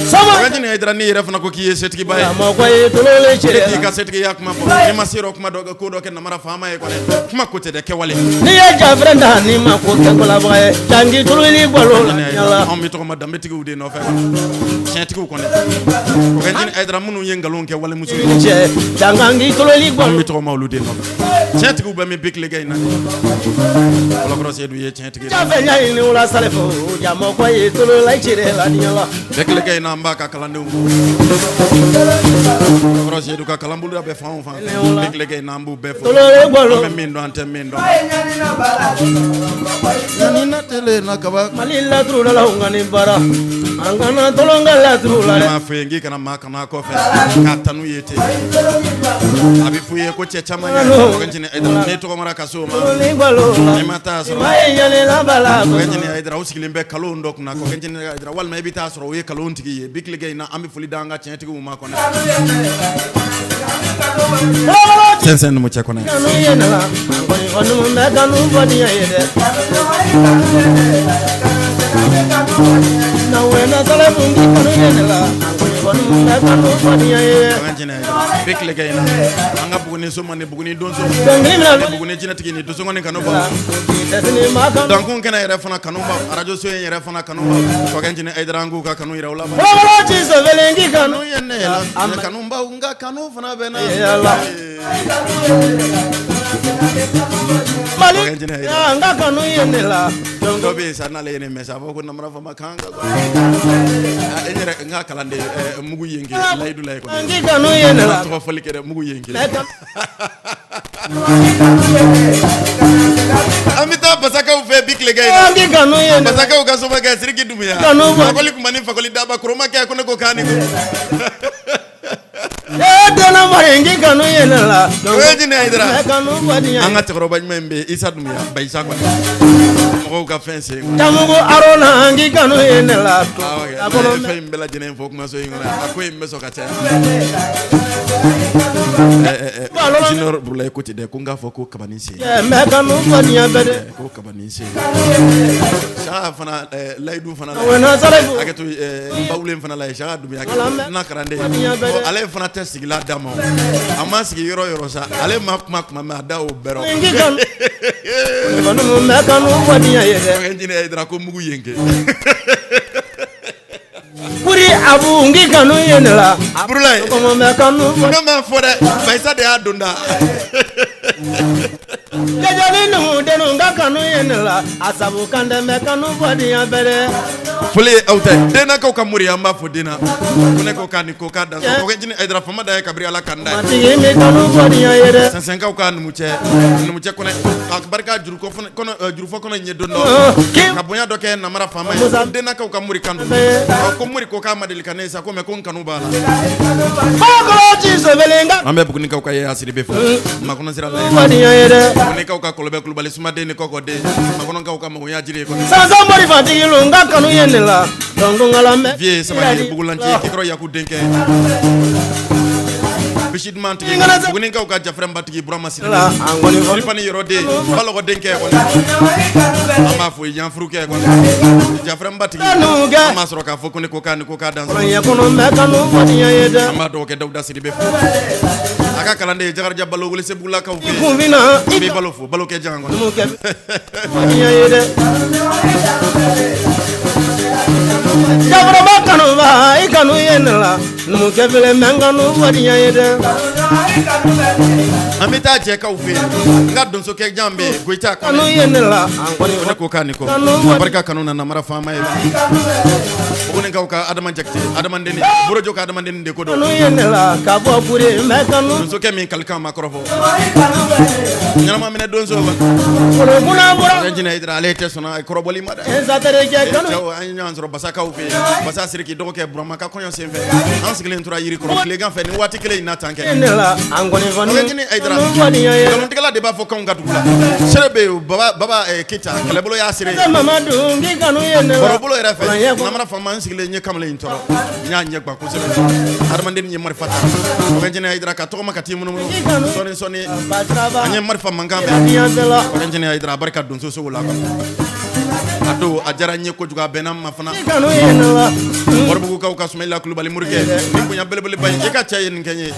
Sama. Dɔgɔ Ncinin Ayidara n'i yɛrɛ fana ko k'i ye setigiba ye. Mɔgɔ ye tololi Ne cere t'i la. ka setigiya kuma fɔ n'i ma se yɔrɔ kuma dɔ kɛ ko dɔ kɛ namara faama ye kɔni. Kuma ko tɛ dɛ kɛwale. N'i ye jafɛrɛ ta n'i ma ko kɛ kolabaga ye. Jangi tololi balo la diɲɛ la. Anw bɛ tɔgɔma danbetigiw de nɔfɛ tiɲɛtigiw kɔni. Dɔgɔ Ncinin Ayidara minnu ye nkalon kɛ walimuso ye. Ni cɛ jangangi tololi Anw balo. bɛ tɔgɔma olu de nɔfɛ. Tiɲɛtigiw bɛ min bi tilenkɛ in na. Bɔlɔkɔrɔ Seyidu ye tiɲɛtigi ye. Jafɛ ɲa ni wula salifo jamɔgɔ ye tolola cere la diɲɛ la. Bɛɛ tilenkɛ in na an b'a ka kalandenw fo. Bɔlɔkɔrɔ Seyidu ka kalanboloda bɛ fan o fan fɛ. Bi tilenkɛ in na an b'u bɛɛ fo. Tololi balo. An bɛ min dɔn an tɛ min dɔn. Yanni na tele na kaba. Mali laturudalaw ka nin baara an kana tolonkɛ laturu la Ne dɛ. m'a fɔ ye k'i kana maa kana kɔfɛ k'a tanu ye ten. A bɛ f'u ye ko cɛ caman ye. Dɔgɔ Ncinin Ayidara n'i tɔgɔmara ka s'o ma. Tololi balo la. N'i ma taa sɔrɔ. Ma ye ɲanila bala Dɔgɔ Ncinin Ayidara u sigilen bɛ kalon dɔ kunna Dɔgɔ Ncinin Ayidara walima i bɛ taa sɔrɔ o ye kalon tigi ye bi tilenkɛ in na an bɛ foli d'an ka tiɲɛtigiw ma kɔnɔ. Sɛnsɛn numu cɛ kɔnɛ. Kanu ye ne la an kɔni fɔ numu bɛ kanu fɔ diɲɛ ye dɛ. Na wɛnɛ salifu k'i kanu ye ne la an kɔni fɔ numu bɛ kanu fɔ diɲɛ ye. Dɔgɔ Ncinin Ayidara bi tilenkɛ in na an ka Buguni soma ni Buguni donso Dɔnkili mina ni Buguni jinɛtigi ni donsokɔni kanuba dɛsɛ ma kanu. dankun kɛnɛ yɛrɛ fana kanuba arajo so in yɛrɛ fana kanuba Dɔgɔ Ncinin Ayidara an k'u ka kanu yira u la. Fɔlɔfɔlɔ ci sɛbɛnlen k'i kanu. Kanu ye ne la ne kanubaw n ka kanu fana bɛ na. Yala. Mali Dɔgɔ Ncinin Ayidara. an ka kanu ye ne la. Dɔ bɛ yen sa n'ale ye nin mɛn sa a b'a fɔ ko namara faama kan ka e yɛrɛ n ka kalanden mugu yenke layidu la ye An kɔni. k'i kanu ye ne la. Tɔgɔ fɔli kɛ dɛ mugu yenke. Bɛɛ ka- An bɛ taa basakaw fɛ bi tilenkɛ in na. An k'i kanu ye ne la. Basakaw ka somakɛ Siriki Dumuya. Kanu bɔ. Fakɔli kuma ni fakɔli daba koromakɛ ko ne ko k'a ni ko. E donna mari n k'i kanu ye ne la. O ye Ncinin Ayidara. Bɛɛ kanu fɔ diɲɛ An ye. ka cɛkɔrɔba ɲuman in bɛ yen Isa Dumuya Bayisa kɔni. Mɔgɔw ka fɛn sen kɔni. Jamugu Arona n k'i kanu ye ne la. Awɔ kɛ. A Ne kɔnɔ ye fɛn in bɛɛ lajɛlen fɔ kumaso in kɔnɔ a ko in bɛ sɔn ka caya. Junior Burulayi ko ten dɛ ko n k'a fɔ ko kabani sen. N bɛ kanu fɔ diɲɛ bɛɛ dɛ. Ko kabani sen. Saka fana layidu fana la. Wɛnɛ salifu. Hakɛ to Bawulen fana la yen Saka Dumuya kɛ. N'a kalanden. Ɔ, ale fana tɛ sigila da ma o. A ma sigi yɔrɔ yɔrɔ sa ale ma kuma kuma mɛn a da o bɛɛ rɔ. N k'i kanu. Kanu n bɛ kanu fɔ diɲɛ ye dɛ. Ncinin Ayidara ko mugu yenke. Kuri abu n k'i kanu ye ne la. Burulayi. Kɔmɔ n bɛ kanu fɔ. Ne m'a fɔ dɛ Bayisa de y'a don da. Jajali numu den Denw ka kanu ye ne la a sabu kan dɛmɛ kanu fɔ diɲɛ bɛɛ dɛ. Foli ye aw ta ye. Dennakaw ka mori, an b'a fɔ denna ko ne ko k'a ni ko k'a dan Kɔkɛjini Hayidara, fama da ye kabiri Ala kan da ye. Matigi mi kanu fɔ diɲɛ ye dɛ. Sɛnsɛnkaw ka numucɛ, numucɛ kɔnɛ ka barika jurukɔ fana kɔnɔ, jurufɔ kɔnɔ in ye don dɔ ka bonya dɔ kɛ namara faama ye. Dennakaw ka mori kan don. Ko mori ko k'a ma deli ka ne ye sa, ko mais ko n kanu b'a la. Kɔkɔrɔ ci sɛbɛnlen ka An bɛ Bugunikaw ka ye asiri bɛ fo makɔnɔ sira la. Fɔ diɲɛ ye dɛ. Bugunikaw ka kɔlɔbɛ Kulubali sumaden ni kɔkɔden, makɔnɔkaw ka magoya jiri ye kɔnɔ. Sansan mori fatigi lu n ka kanu ye ne la donc n ka lamɛn. Vie sabali bugulanci kikɔrɔ yaku denkɛ bisi duman tigi, Bugunikaw ka jafɛrɛnbatigi Burama Sidibe. La an kɔni fɔ. Sirifani yɔrɔ den balɔgɔ denkɛ kɔni, an b'a fɔ yan furukɛ kɔni jafɛrɛnbatigi, an b'a sɔrɔ k'a fɔ ko ne ko k'a ni ko k'a dan. Ɲɛ kɔnɔ n bɛ kanu fɔ diɲɛ ye dɛ. An b'a dɔgɔkɛ Dawuda Sidibe fo, a ka kalanden Jakarija Balo Welesebugu fɛ. I kunfinna N bɛ balo fo, balokɛ jan kɔni. Numukɛ fɔ diɲɛ ye dɛ. Jafaraba kanuba i kanu ye ne la numukɛ filɛ n bɛ n kanu fɔ diɲɛ ye dɛ. An bɛ taa cɛkaw fɛ yen, n ka donsokɛ jan bɛ yen, Goyita. Kanu ye ne la an kɔni. Ko ne ko k'a ni ko a barika kanu na namara faama ye. Bugunikaw ka Adama Jakite, adamaden Borojo ka adamaden de ko don. Kanu ye ne la ka bɔ kure n bɛ kanu. Donsokɛ min kalikan ma kɔrɔfɔ ɲɛnama minɛ donso. Kolokuna bɔra. Jinɛ Hayidara, ale tɛ sɔnna kɔrɔbɔli ma dɛ. Nsaterikɛ kanu. Cɛw, an ye ɲɔgɔn sɔrɔ Basakaw fɛ yen, Basa Siriki dɔgɔkɛ Burama ka kɔɲɔ senfɛ, an sigilen tora yiri kɔrɔ tilegan fɛ nin waati kelen in na tan kɛ. Ne la an kɔni fɔ. Jinɛ Hayidara, Kanu fɔ diɲɛ ye. nkalontigɛla de b'a fɔ k'anw ka dugu la sere bɛ yen. Baba baba Keyita kɛlɛbolo y'a sere. Mamadu n k'i kanu ye ne la. Barobolo yɛrɛ fɛ, namara faama, n sigilen n ye kamalen in tɔɔrɔ, n y'a ɲɛ gan kosɛbɛ. Hadamaden ye marifa ta, Kɔkɛ Jinɛ Hayidara, ka tɔgɔma ka t'i munumunu sɔɔni sɔɔni, an ye marifa mankan mɛn. Diɲɛ bɛɛ la. Kɔkɛ Jinɛ Hayidara, a barika donso sogo la kɔnɔ, a don a diyara n ye kojugu, a bɛnna n ma fana. I kanu ye ne la. Waribugukaw ka Sumayila Kulubali Morikɛ ni bonya belebeleba ye, i ka cɛ ye nin kɛ n ye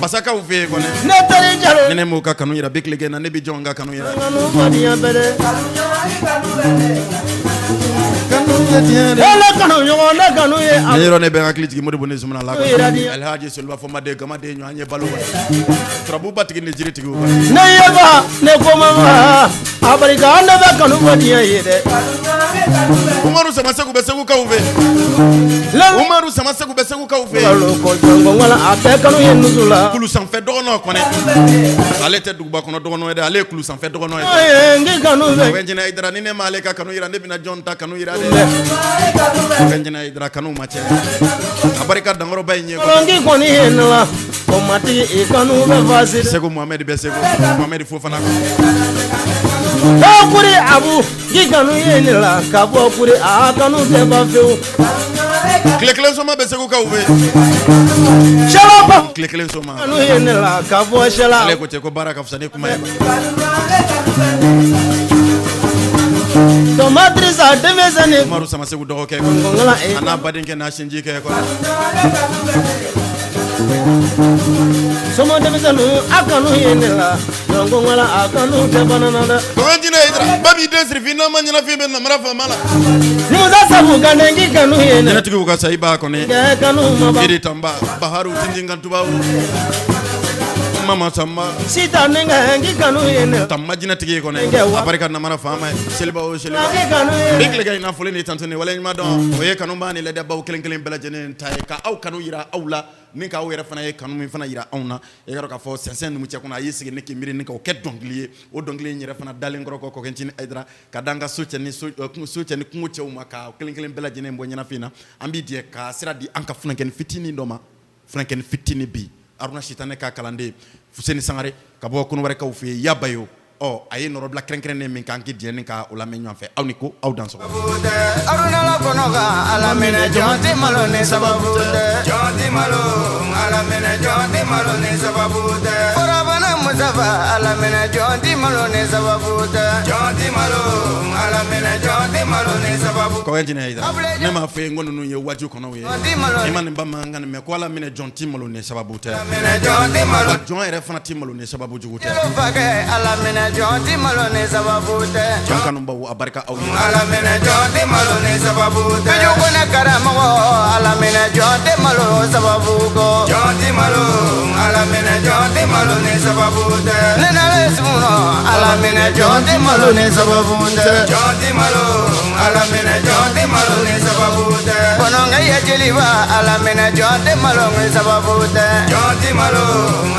Basakaw fɛ yen kɔni. Ne teri jalo. Ni ne m'o ka kanu yira bi tile na, ne bɛ jɔn ka kanu yira? Kanu fɔ diɲɛ bɛɛ dɛ. Kanu tɛ diɲɛ dɛ. Ne kanu ɲɔgɔn ne kanu ye a. Ne yɔrɔ ne bɛ n hakili jigin Modibo ni Zumana la. Yira di. Alhaji Seliba Fɔmaden Gamaden ɲɔ an ye balo turabu batigi ni jiritigiw. Ne ye fa ne ko ma fa a barika ne bɛ kanu fɔ diɲɛ ye dɛ. Umaru Samasegu bɛ Segukaw fɛ. Umaru Samasegu bɛ Segukaw fɛ. Ko jɔnko wala a bɛɛ kanu ye nusu la. Kulu sanfɛ dɔgɔnɔ kɔnɛ, ale tɛ duguba kɔnɔ dɔgɔnɔ ye dɛ, ale ye kulu sanfɛ dɔgɔnɔ ye. Ye n k'i kanu fɛ. Kɔkɛ Jinɛ Hayidara, ni ne m'ale ka kanu yira, ne bɛna jɔn ta kanu yira dɛ? Kɔkɛ Jinɛ Hayidara, kanu ma cɛ, a barika dankɔrɔba in ye. N k'i kɔni ye ne la ko matigi i kanu bɛ fasi dɛ. Segu Muhamɛdi bɛ Segu, Muhamɛdi Fofana. Ko kuri abu k'i kanu ye ne la ka bɔ kuri a kanu tɛ ban fewu. Tile kelen soma bɛ Segukaw fɛ. Sɛlaba. Tile kelen soma. Kanu ye ne la ka bɔ sɛla. Ale ko cɛ ko baara ka fisa ni kuma ye. Tɔmatirisa denmisɛnnin. Umaru Samasegu dɔgɔkɛ Ngɔngɔla e. a n'a badenkɛ n'a sinji kɛ kɔnɔ. Sɔmɔ denmisɛnnin a kanu ye ne la jɔnkɔngɔla a kanu tɛ banana dɛ. Kɔkɛ Jinɛ Hayidara, ba b'i den siri f'i n'a ma ɲɛnafin bɛ namara faama la. Musa sabu ka ne k'i kanu ye ne la. Jinɛtigiw ka sa i b'a kɔni. Kɛ kanu ma ban. Iri Tanba Baharu Tintin kan tubabu Mama Samba. Sitan ne kɛ k'i kanu ye ne la. Tanba jinɛtigi ye kɔni, a barika namara faama ye, seliba o seliba. K'i kanu ye Bi tile in na, foli ni tantuni waleɲuman dɔn, o ye kanubaa ni lajɛbaw kelen kelen bɛɛ lajɛlen ta ye, ka aw kanu yira aw la ni k'aw yɛrɛ fana ye kanu min fana yira anw na. E ka dɔn k'a fɔ sɛnsɛn numucɛ kɔnɔ, a y'i sigi ne k'i miiri ni k'o kɛ dɔnkili ye. O dɔnkili in yɛrɛ fana dalen kɔrɔ kɔ Kɔkɛ Ncinin Hayidara ka da an ka so cɛ ni so so cɛ ni kungo cɛw ma, ka kelen kelen bɛɛ lajɛlen bɔ ɲɛnafin na. An b'i jɛ ka sira di an ka funankɛnin fitinin dɔ ma, funankɛnin fitinin bi Aruna Sitanɛ ka kalanden Fuseni Sangare ka bɔ Kɔnɔwarɛkaw fɛ yen Yabayo. Ɔ, a ye nɔrɔbila kɛrɛnkɛrɛnnen min k'an k'i diɲɛ ni ka o lamɛn ɲɔgɔn fɛ. Aw ni ko aw dan sɔgɔ. Arunala kɔnɔ ka Ala minɛ, jɔn tɛ malo ni sababu tɛ. Jɔn tɛ malo, Ala minɛ, jɔn tɛ malo ni sababu tɛ. Furabana Musafa, Ala minɛ, jɔn tɛ malo ni sababu tɛ. Jɔn tɛ malo, Ala minɛ, jɔn tɛ malo ni sababu sababu. Kɔkɛ Jinɛ Hayidara, ne m'a fɔ ye, n ko ninnu ye waju kɔnɔw ye. I ma nin bamanankan nin mɛn ko Ala minɛ jɔn ti malo ni sababu tɛ. Minɛ jɔn ti malo. Wa jɔn yɛrɛ fana ti malo ni sababu jugu tɛ. Jalo fakɛ, Ala minɛ jɔn ti malo ni sababu tɛ. Jɔn kanubaw, a barika aw ye. Ala minɛ jɔn ti malo ni sababu tɛ. Biju Kone karamɔgɔ, Ala minɛ jɔn ti malo sababu kɔ. Jɔn ti malo, Ala minɛ jɔn ti malo ni sababu tɛ. Ne nalen sunɔ, Ala minɛ jɔn ti malo ni sababu tɛ. Jɔn ti malo, Ala minɛ jɔn ti malo ni sababu tɛ. Kɔnɔnkɛ ye jeliba, Ala minɛ jɔn ti malo ni sababu tɛ. Jɔn ti malo,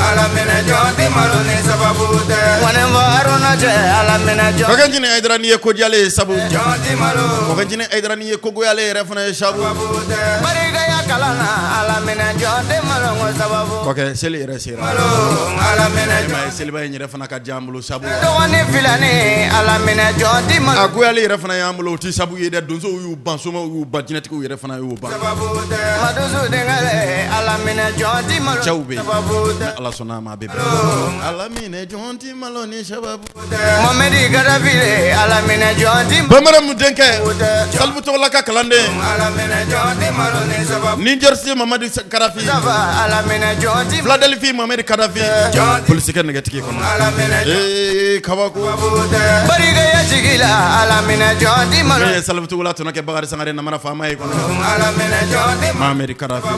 Ala minɛ jɔn ti malo ni sababu tɛ. Ŋɔnifɔ Haruna cɛ, Ala minɛ jɔn. Kɔkɛ Jinɛ Hayidara, n'i ye ko diyalen ye sabu. Jɔn ti malo. Kɔkɛ Jinɛ Hayidara, n'i ye ko goyalen yɛrɛ fana ye sabu. Barikaya kalan na, Ala minɛ jɔn tɛ malo ni sababu. Kɔkɛ, seli yɛrɛ sera. Ala minɛ E m'a ye, seliba in yɛrɛ fana ka diya an bolo sabu. Dɔgɔnin filani, Ala minɛ jɔn ti malo. A goyalen yɛrɛ fana y'an bolo, o ti sabu ye dɛ. Donsow y'u ban, somaw y'u ban, jinɛtigiw yɛrɛ fana y'u ban. Madusu denkɛ, Ala minɛ jɔn ti malo. Cɛw bɛ yen. Sababu tɛ. Ni Ala sɔnna a ma, a bɛ bɛn. Ala minɛ jɔn ti malo ni sababu. Mamadi Gadafi, Ala minɛ jɔn ti Bamanan mun denkɛ, Salifu tɔgɔla ka kalanden. Ala minɛ jɔn ti malo ni sababu. New Jersey Mamadi Kadafi. Ala minɛ jɔn ti. Philadelphie Mamadi Kadafi. Polisikɛ nɛgɛtigi kɔnɔ. Ala minɛ Ee, kabako. Barikaya jigi la, Ala minɛ jɔn ti malo. Min ye Salifu tɔgɔla tɔnɔ kɛ Bakari Sangare namara faama ye kɔnɔ. Ala minɛ jɔn ti Mamadi Kadafi.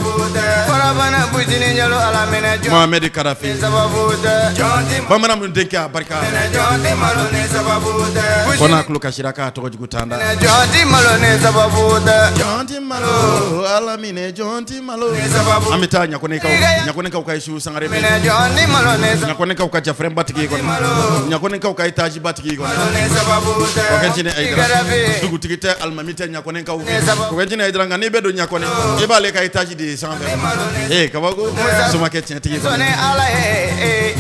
Farabana Bujini Jalo, Ala minɛ jɔn Mamadi Kadafi. sababu tɛ. Jɔn ti Bamanan mun denkɛ, a barika. jɔn ti malo ni sababu tɛ. Fo n'a tulo kasira k'a tɔgɔ jugu tan da. Jɔn ti malo ni sababu tɛ. Jɔn ti malo, Ala minɛ jɔn ti malo. An bɛ taa Ɲakonekaw, Ɲakonekaw ka Isufu Sangare bɛ yen. Minɛ jɔn ti malo ni Ɲakonekaw ka Jafrɛn batigi kɔnɔ. Ɲakonekaw ka étage batigi kɔnɔ. sababu tɛ. Kɔkɛ Jinɛ Hayidara, dugutigi tɛ, alimami tɛ Ɲakonekaw fɛ. Kɔkɛ Jinɛ Hayidara, nka n'i bɛ don Ɲakone, i b'ale ka étage de ye sanfɛ. Ee, kabako, somakɛ tiɲɛtigi Sɔnni kɔnɔ. Ala ye.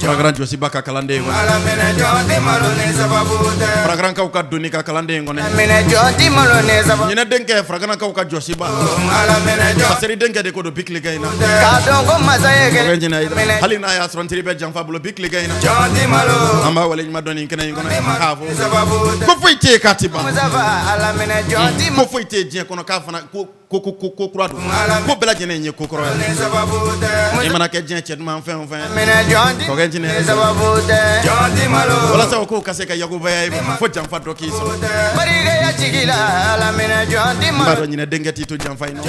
Farakaran jɔsiba ka kalanden kɔnɔ. Ala minɛ jɔn ti malo ni sababu tɛ. Farakarankaw ka doni ka kalanden kɔnɔ. Minɛ jɔn ti malo ni sababu. Ɲinɛ denkɛ, Farakarankaw ka jɔsiba. Ala minɛ jɔn. Baseri denkɛ de ko don bi tilegan in na. K'a dɔn ko masa ye Kɔkɛ kelen. Jinɛ Hayidara, hali n'a y'a sɔrɔ n teri bɛ janfa bolo bi tilegan in na. Jɔn ti malo. An b'a waleɲuman dɔn nin kɛnɛ in kɔnɔ k'a fɔ Sababu tɛ. ko foyi tɛ yen k'a ti ban. Musafa, Ala minɛ jɔn ti Ko foyi tɛ yen diɲɛ kɔnɔ k'a fana ko ko ko ko ko kura don. Ko bɛɛ lajɛlen ye ko kɔrɔ ye. sababu tɛ. I mana kɛ diɲɛ cɛ duman fɛn o fɛn. Minɛ jɔn ti Kɔkɛ Jinɛ sababu tɛ. Jɔn ti malo. Walasa o kow ka se ka yakubaya i ma, fo janfa dɔ k'i sɔrɔ. Barikaya jigi la, Ala minɛ jɔn ti N b'a malo. dɔn ɲinɛ denkɛ t'i to janfa in na.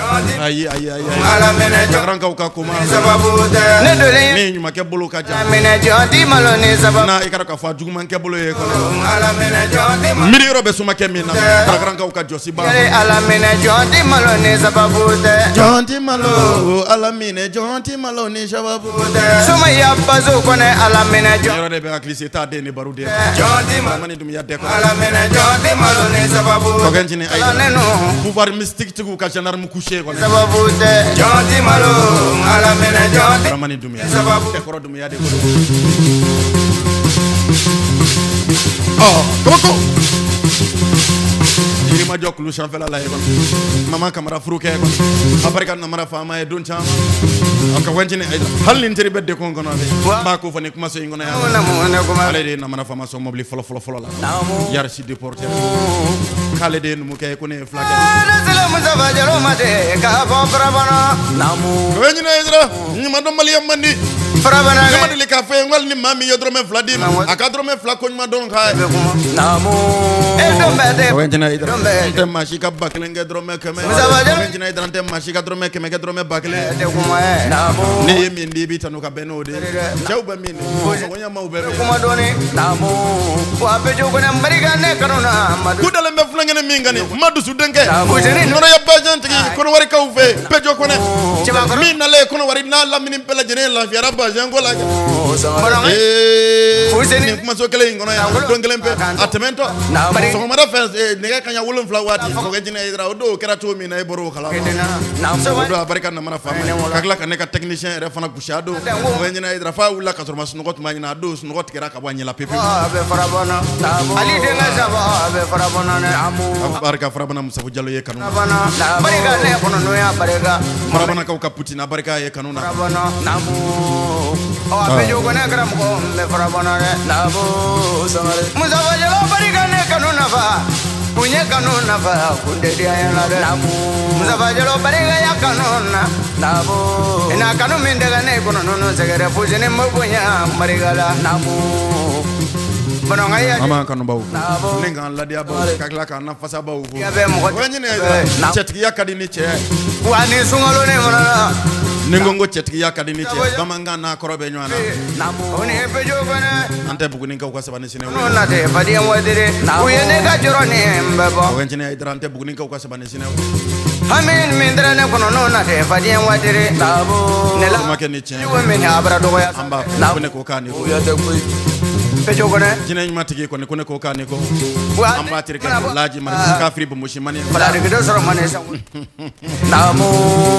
Ayi, ayi, ayi, ayi. Ala minɛ jɔn Jagarankaw ka koma. sababu tɛ. Ne donnen. Min ɲumankɛ bolo ka jan. Ala minɛ jɔn ti malo ni sababu. N'a i ka dɔn k'a fɔ a jugumankɛ bolo ye kɔnɔ. Ala minɛ jɔn ti malo. Miiri yɔrɔ bɛ somakɛ min na. Farakarankaw ka jɔsiba. Ala minɛ jɔn ti malo ni sababu tɛ. Jɔn ti malo, Ala minɛ jɔn ti malo ni sababu tɛ. Sumaya bazo kɔnɛ, Ala minɛ jɔn. Yɔrɔ de bɛ hakili se t'a den ni baro den. Jɔn ti malo. Ramani Dumbuya dɛ kɔnɔ. Ala minɛ jɔn ti malo ni sababu tɛ. Kɔkɛ Jinɛ Hayidara. Ala nenu. Pouvoir mystique tigiw ka gendarme couché kɔnɔ. Sababu tɛ. Jɔn ti malo, Ala minɛ jɔn ti Ramani Dumbuya. Sababu. Dɛkɔrɔ Dumbuya de ko don. Ɔ, kabako. Yirimajɔ kulu sanfɛla la ye kɔnɔ. Mama Kamara furukɛ kɔnɔ. A barika namara faama ye don caman. A ka Jinɛ Hayidara. Hali ni n teri bɛ dekun kɔnɔ a bɛ. N b'a ko fɔ ni kumaso in kɔnɔ yan. Namu ne kuma. Ale de ye namara faama sɔn mobili fɔlɔ fɔlɔ fɔlɔ la. Yarisi déporteur. K'ale de ye numukɛ ye, ko ne ye fulakɛ ye. Ne selen Musafa Jalo ma de k'a fɔ farabana. Kɔkɛ Jinɛ Hayidara, ɲumandɔnbaliya man di. Farabana. Ne ma deli k'a fɔ ye, n ko hali ni maa min ye dɔrɔmɛ 2 d'i ma, a ka dɔrɔmɛ 2 ko ɲuman dɔn k'a ye. E don bɛɛ tɛ. Kɔkɛ Jinɛ Hayidara, n tɛ maa si ka 1000 kɛ dɔrɔmɛ 100 ye. Kɔkɛ Jinɛ Hayidara, n tɛ maa si ka dɔrɔmɛ 100 kɛ dɔrɔmɛ 1000 ye. Tɛ kuma ye. Ne ye min di, i b'i tanu ka bɛn n'o de ye. Cɛw bɛ min di, mɔgɔɲɛmaw bɛ min. Kuma dɔɔni. Wa bɛ jo kɔnɛ barika ne kanu na. Madu. Ku dalen bɛ funankɛnin min kan nin, ma dusu denkɛ. Fuseni. Nɔnɔya bajan tigi, Kɔnɔwarikaw fɛ yen, Bɛjɔ Kɔnɛ. Cɛbakɔrɔ. Min nalen Kɔnɔwari n'a lamini bɛɛ lajɛlen lafiyara bajan ko la. Bɔlɔngɛ. Ee, Fuseni. nin kumaso kelen in kɔnɔ yan, don kelen pe, a tɛmɛntɔ sɔgɔmada fɛ, nɛgɛ kanɲɛ 7 waati, Kɔkɛ Jinɛ Hayidara, o don o kɛra cogo min na, e bɔra o kalama. O don a barika namara faama ye. Ka tila ka ne ka technicien yɛrɛ fana gosi a don. Kɔkɛ Jinɛ Hayidara, f'a wulila ka sɔrɔ ma sunɔgɔ tun b'a ɲɛna, a don sunɔgɔ tigɛra ka bɔ a ɲɛ la pewu. A bɛ farabana. Ali denkɛ saba a bɛ farabana dɛ. A barika Farabana Musafu Jalo ye kanu na. Farabana. Barika ne kɔnɔ n'o y'a barika. Farabanakaw ka Putin, a barika ye kanu na. Farabana. Ɔ a bɛ jo kɔnɛ karamɔgɔ n bɛ farabana dɛ. Musafa Jalo barika ne kanu nafa. Bonya kanu nafa kun tɛ diya la dɛ. Mustafa Jalo barika ya kanu na. Ina kanu min dɛgɛ ne kɔnɔ nunu sɛgɛrɛ Fuseni ma bonya barika la. An b'an kanubaw fo ni k'an ladiyabaw ka tila k'an nafasabaw fo. Cɛtigiya ka di ni cɛ ye. Wa ni sunkalo ne fana na. Ni n ko cɛtigiya ka di ni cɛ ye, bamanankan n'a kɔrɔ bɛ ɲɔgɔn na. O ni Pejo fana. An tɛ Bugunikaw ka sabani sinɛ N'o na tɛ fadenya wadere. U ye ne ka jɔrɔ ni n bɛ bɔ. O ncinin Hayidara an tɛ Bugunikaw ka sabani sinɛ Hami min tɛrɛ ne kɔnɔ n'o na tɛ fadenya wadere. Ne la. O ma kɛ ni tiɲɛ ye. Ko min a bara dɔgɔya. An b'a fɔ ko ne ko k'a ni ko. Pejo kɔnɛ. Jinɛ ɲuman tigi kɔni ko ne ko k'a ni ko. An b'a terikɛ fo Laji Mari kafiri bonbosi mani. Faladigidɔ sɔrɔ mani sa. Naamu.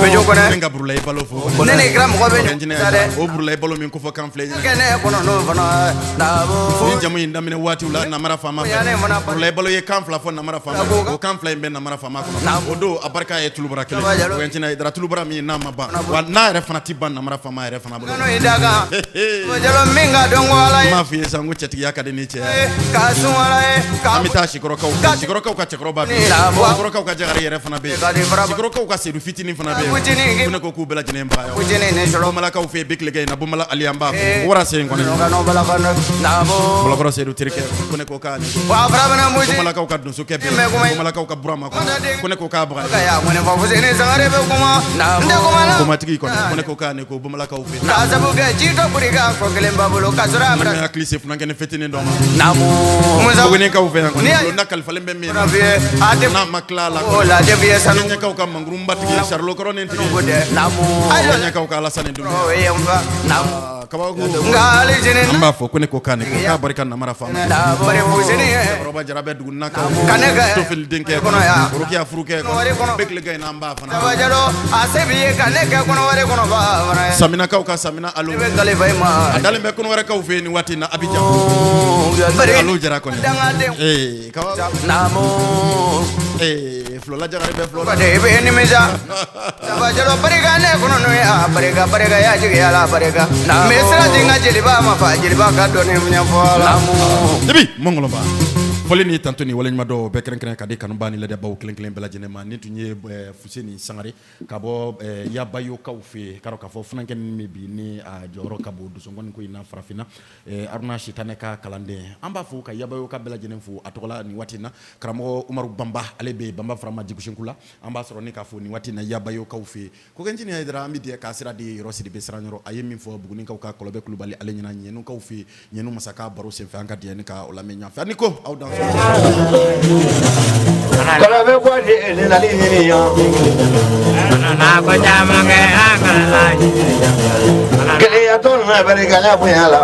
Pejo kɔnɛ. Ni ka Burulayi Balo fo. Ne ni kira mɔgɔ bɛ ncinin ɲɔgɔn sa dɛ. Hayidara o Burulayi Balo min kofɔ kan filɛ ɲɛna. Kɛ ne kɔnɔ n'o fana. Naamu. Ni jamu in daminɛ waatiw la namara faama fɛ. Burulayi Balo ye kan fila fɔ namara faama fɛ. O kan fila in bɛ namara faama kɔnɔ. O don a barika ye tulubara kelen. O ncinin Hayidara tulubara min n'a ma ban. Wa n'a yɛrɛ fana ti ban namara faama yɛrɛ fana bolo. Kanu i da kan. Jalo min ka dɔn ko Ala ye. N m'a f'i ye sa n ko cɛtigiya ka di ni cɛ ye. Ka sun Ala ye. An bɛ taa Sikɔrɔkaw fɛ. Sikɔrɔkaw ka cɛkɔrɔba bɛ yen. Sikɔrɔkaw ka Jagare yɛrɛ fana bɛ yen. Sikɔrɔkaw ka Sedu fitinin fana bɛ yen. Ko ne ko k'u bɛɛ lajɛlen ba ye. Bomalakaw fɛ yen bi tilegan in na Bomala Ali an b'a fo. Wara sen kɔni. Bolokɔrɔ Sedu terikɛ ko ne ko k'a ni ko. Bomalakaw ka donsokɛ bɛ yen. Bomalakaw ka Burama ko ne ko k'a baga ye. Komatigi kɔni ko ne ko k'a ni ko Bomalakaw fɛ yen. K'a sabu kɛ ji dɔ buri ka fɔ kelen ba bolo k'a sɔrɔ a N bɛ hakili se funankɛnin fitinin dɔ ma. Bugunikaw fɛ yan kɔni bulonda kalifalen bɛ min na. N'a ma tila a la kɔni. Ɲɛkaw ka mankurunba tigi Sarilo kɔrɔnin tigi. Ɲɛkaw ka Alasani Dunbiya. Kabako. An b'a fɔ ko ne ko k'a ni ko k'a barika namara faama. Cɛkɔrɔba jara bɛ dugunakaw. Tofili denkɛ. Orokiya furukɛ. Bɛɛ tilegan in na an b'a fana. Saminakaw ka Samina Alu. A dalen bɛ Kɔnɔwɛrɛkaw fɛ yen nin waati in na Abijan. Alu Jara kɔni. Ee kabako. Ee Fulala Jagare bɛ Fulala. Barika ne kɔnɔ n'o ye a barika barika ya jigiya la barika. N bɛ sira di n ka jeliba ma fa jeliba ka dɔnni ɲɛfɔ la. Jibi Mɔngɔlɔba. Foli ni tanto ni waleɲumandɔn bɛɛ kɛrɛnkɛrɛn ka di kanubaa ni ladiyabaaw kelen kelen bɛɛ lajɛlen ma. Nin tun ye Fuseni Sangare ka bɔ Yabayokaw fɛ yen. K'a dɔn k'a fɔ funankɛnin min bi ni a jɔyɔrɔ ka bon dosokɔni ko in na farafinna. Haruna Sitanɛ ka kalanden. An b'a fo ka Yabayoka bɛɛ lajɛlen fo a tɔgɔ la nin waati in na. Karamɔgɔ Umaru Banba ale bɛ yen Banba Farama Jigusenku la. An b'a sɔrɔ ni k'a fo nin waati in na Yabayokaw fɛ yen. Ko ncinin Hayidara an bɛ jɛ k'a sira di Yɔrɔ Sidibe Siranyɔrɔ. A ye min fɔ Bugunikaw ka Kɔlɔbɛ Kulubali ale ɲɛna Ɲɛnukaw fɛ yen. Ɲɛnu masaka baro senfɛ an ka diɲɛ ni ka o lamɛn ɲɔgɔn fɛ. A ni ko aw dan Kɔlɔbɛ bɔ de ne nali ɲini yan. Keleya tɔn na barika ya bonya la.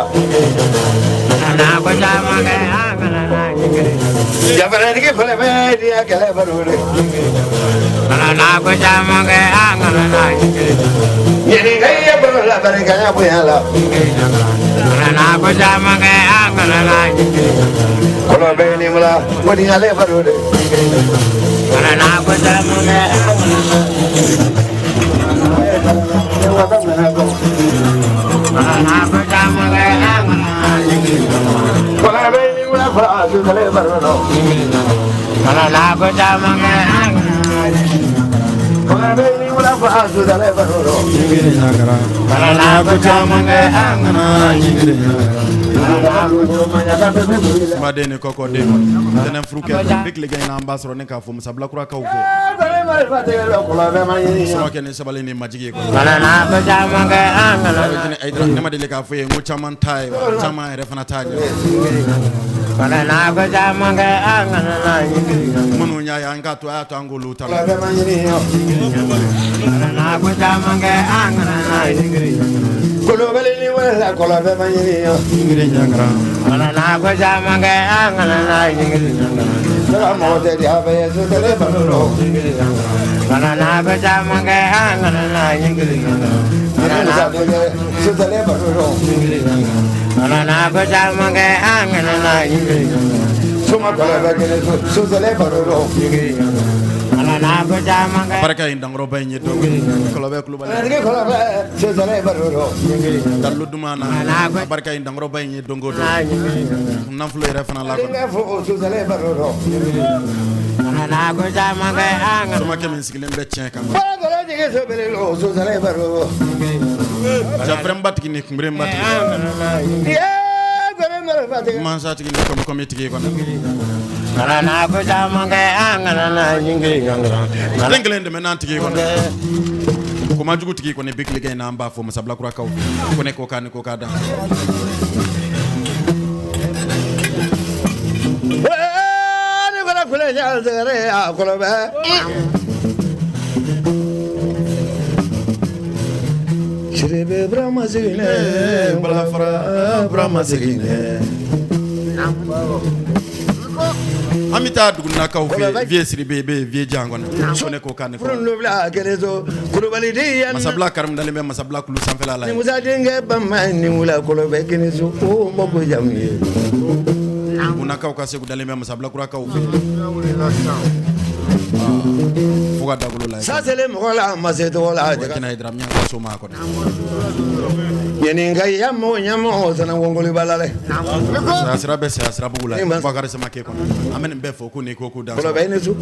Jabaratigi fana bɛ diɲɛ kɛlɛ baro de. Ɲininka i ye baro la barika ya bonya la. Kɔlɔbɛ ni mula o di ale baro de. Kɔlɔbɛ ni mula fa a sutale baro dɔ. Kɔlɔbɛ ni mula fa a sutale baro dɔ. Sumaden ni kɔkɔden tɛnɛn furukɛ bi tilegan in na an b'a sɔrɔ ni k'a fɔ Musabilakurakaw fɛ. Samakɛ ni sabali ni majigi ye kɔni. Ne ma deli k'a fɔ ye n ko caman ta ye wa caman yɛrɛ fana t'a ɲɛ. Minnu y'a ye an k'a to a y'a to an k'olu ta la. Barika in dankɔrɔba in ye dɔn Kɔlɔbɛ Kulubali dalilu duman na barika in dankɔrɔba in ye don o don nafolo yɛrɛ fana la kɔni. Somakɛ min sigilen bɛ tiɲɛ kan. Jafɛrɛnba tigi ni kunberenba tigi. Mansa tigi ni kɔmi tigi kɔnɔ. Den kelen dɛmɛ n'an tigi kɔnɔ. Komajugu tigi kɔni bi tilegan in na an b'a fɔ Masabilakurakaw ko ne ko k'a ni ko k'a dan. Siribe Burama siginɛ Balafara Burama siginɛ. An bɛ taa duguninakaw fɛ vieux Siribe bɛ yen vieux Jan kɔni ko ne ko k'a ni ko. Masabila Karimu dalen bɛ Masabila kulu sanfɛla la yen. Musa denkɛ Bama ni wula kɔlɔbɛ kiniso ko mako jamu ye. Duguninakaw ka Segu dalen bɛ Masabilakurakaw fɛ yen. Fo ka dagolo la yen. Sa selen mɔgɔ la a ma se tɔgɔ la. Kɛnɛ Hayidara Miyanka soma kɔni. Ɲininka ya mɔgɔ ɲamɔgɔ sanangɔngɔli b'a la dɛ. Saya sira bɛ saya sira bugu la yen. Bakari Samakɛ kɔni. An bɛ nin bɛɛ fɔ ko ni ko ko dan. Kɔlɔbɛ i ni su.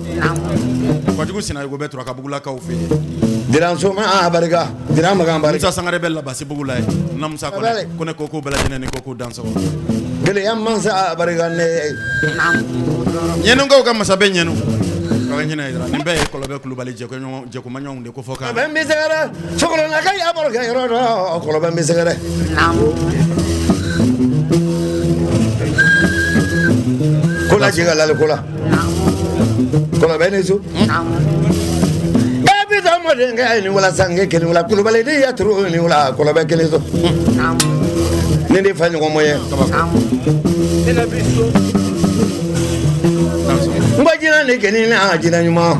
Kojugu Sinayogo bɛ Turakabugulakaw fɛ yen. Diran soma a barika Diran Makan barika. Musa Sangare bɛ Labasi bugu la yen. Na Musa kɔni ko ne ko ko bɛɛ lajɛlen ni ko ko dan sɔgɔ. Gɛlɛya mansa barika ne. Ɲɛnukaw ka masa bɛ ɲɛnu. Kɔkɛ ɲinɛ Hayidara nin bɛɛ ye Kɔlɔbɛ Kulubali jɛkomaɲɔgɔnw de ko fɔ kan. Kɔlɔbɛ n bɛ sɛgɛrɛ Sokɔrɔnaka ya barokɛ yɔrɔ dɔ Kɔlɔbɛ n bɛ sɛgɛrɛ. Ko la jigin lali ko la Kɔlɔbɛ ni su. E bɛ taa mɔdenkɛ ni wala sanke kelen wala Kulubali ni ya turu ni wala Kɔlɔbɛ kelen so. Ne de fa ɲɔgɔn mɔ ye. N ko jinɛ ni kɛni na jinɛ ɲuman.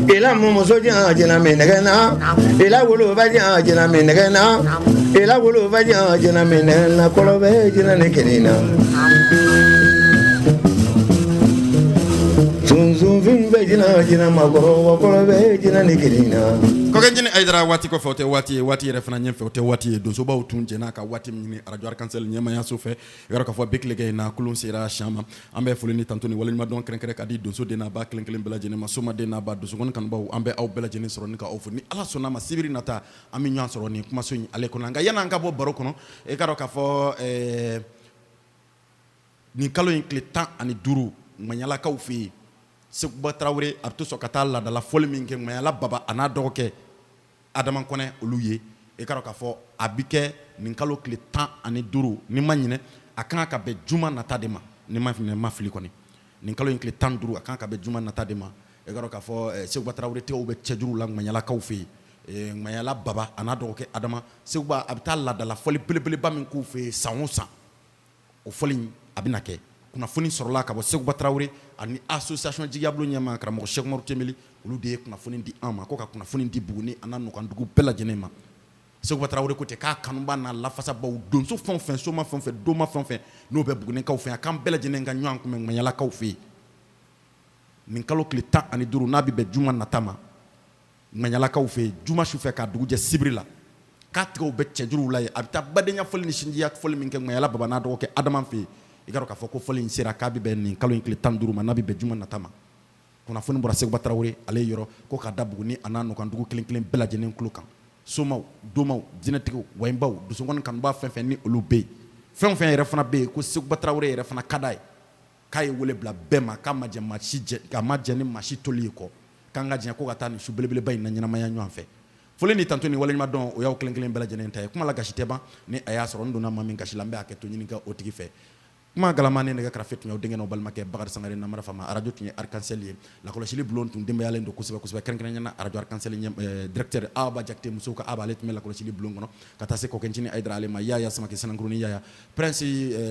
I la mɔmuso jan jinɛ min nɛgɛ na. I la woloba jan jinɛ min nɛgɛ na. I la woloba jan jinɛ min nɛgɛ na. Kɔlɔbɛ jinɛ ni kɛni na. Sunsunfin bɛ jinɛ jinɛ makɔrɔ wa kɔlɔbɛ jinɛ ni kɛni na. Kɔkɛ ɲini Hayidara waati kɔfɛ o tɛ waati ye waati yɛrɛ fana ɲɛfɛ o tɛ waati ye donsobaw tun jɛnna ka waati min ɲini arajo Arc-en-Ciel ɲɛmayaso fɛ i yɔrɔ k'a fɔ bi tilegan in na kulun sera siyan ma an bɛ foli ni tanto ni waleɲumandɔn kɛrɛnkɛrɛn ka di donso den n'a ba kelen kelen bɛɛ lajɛlen ma soma den n'a ba donsokɔni kanubaw an bɛ aw bɛɛ lajɛlen sɔrɔ ni ka aw fo ni Ala sɔnna ma sibiri nata an bɛ ɲɔgɔn sɔrɔ nin kumaso in ale kɔnɔ nka yanni an ka bɔ baro kɔnɔ e k'a dɔn k'a fɔ nin kalo in tile 15 Ŋaɲalakaw fɛ yen Sekuba Tarawele a bɛ to sɔn ka taa laadala fɔli min kɛ Ŋaɲala Baba a n'a dɔgɔkɛ Adama Kɔnɛ olu ye e k'a dɔn k'a fɔ a bɛ kɛ nin kalo tile 15 ni ma ɲinɛ a kan ka bɛn juma nata de ma ni ma ma fili kɔni nin kalo in tile 15 a kan ka bɛn juma nata de ma e k'a dɔn k'a fɔ Sekuba Tarawele tɛgɛw bɛ cɛjuru la Ŋaɲalakaw fɛ yen Ŋaɲala Baba a n'a dɔgɔkɛ Adama Sekuba a bɛ taa laadala fɔli belebeleba min k'u fɛ yen san o san o fɔli in a bɛna kɛ kunnafoni sɔrɔla ka bɔ Sekuba Tarawele ani association Jigiyabulon ɲɛmaa karamɔgɔ Sɛki Umaru Tenbeli olu de ye kunnafoni di an ma ko ka kunnafoni di Buguni a n'a nɔkandugu bɛɛ lajɛlen ma Sekuba Tarawele ko ten k'a kanuba n'a lafasabaw donso fɛn o fɛn soma fɛn o fɛn doma fɛn o fɛn n'o bɛ Bugunikaw fɛ yan k'an bɛɛ lajɛlen ka ɲɔgɔn kunbɛn Ŋaɲalakaw fɛ yen nin kalo tile 15 n'a bɛ bɛn juma nata ma Ŋaɲalakaw fɛ yen juma sufɛ k'a dugujɛ sibiri la k'a tigɛw bɛ cɛjuruw la yen a bɛ taa badenya fɔli ni sinjiya fɔli min kɛ Ŋaɲala Baba n'a dɔgɔkɛ Adama fɛ yen i k'a dɔn k'a fɔ ko fɔli in sera k'a bɛ bɛn nin kalo in tile 15 ma n'a bɛ bɛn juma nata ma kunnafoni bɔra Sekuba Tarawele ale yɔrɔ ko k'a da Buguni a n'a nɔkandugu kelen kelen bɛɛ lajɛlen tulo kan somaw domaw jinɛtigiw wayibaw donsokɔni kanubaa fɛn fɛn ni olu bɛ yen fɛn o fɛn yɛrɛ fana bɛ yen ko Sekuba Tarawele yɛrɛ fana ka d'a ye k'a ye wele bila bɛɛ ma k'a ma jɛn maa si jɛ k'a ma jɛn ni maa si toli ye kɔ k'an ka jɛn ko ka taa nin su belebeleba in na ɲɛnamaya ɲɔgɔn fɛ foli ni tanto ni waleɲuman dɔn o y'aw kelen kelen bɛɛ lajɛlen ta ye kuma la gasi tɛ ban ni a y'a sɔrɔ n donna maa min gasi la n bɛ hakɛto ɲini kɛ o tigi fɛ kuma galama ni nɛgɛ karafe tun y'aw denkɛ n'aw balimakɛ Bakari Sangare Namara Fama arajo tun ye Arc-en-Ciel ye lakɔlɔsili bulon tun denbayalen don kosɛbɛ kosɛbɛ kɛrɛnkɛrɛnnenya la arajo Arc-en-Ciel ɲɛ directeur Aba Jakite musow ka Aba ale tun bɛ lakɔlɔsili bulon kɔnɔ ka taa se Kɔkɛncinin Hayidara ale ma Yaya Samake Sanankurunin Yaya Prince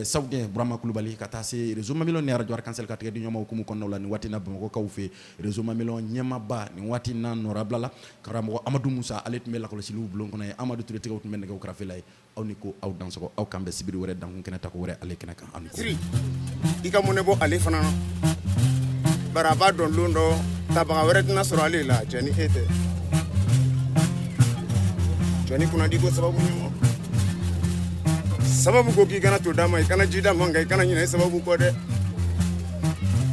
Sawudiyɛn Burama Kulubali ka taa se Réseau Mamelon ni arajo Arc-en-Ciel ka tɛgɛ di ɲɔgɔn ma hukumu kɔnɔnaw la nin waati in na Bamakɔkaw fɛ Réseau Mamelon ɲɛmaaba nin waati in na nɔrabila la karamɔgɔ Amadu Musa ale tun bɛ lakɔlɔsiliw bulon kɔnɔ yen Amadu Ture tɛgɛw tun bɛ nɛgɛw karafe la yen aw ni ko aw dansɔgɔ aw k'an bɛn sibiri wɛrɛ dankun kɛnɛ tako wɛrɛ ale kɛnɛ kan aw ni ko. Siri i ka mɔnɛ bɔ ale fana na bari a b'a dɔn lon dɔ tabaga wɛrɛ tɛna sɔrɔ ale la cɛ ni e tɛ jɔnni kunnandi ko sababu ɲuman sababu ko k'i kana to d'a ma i kana ji d'a ma nka i kana ɲinɛ i sababu kɔ dɛ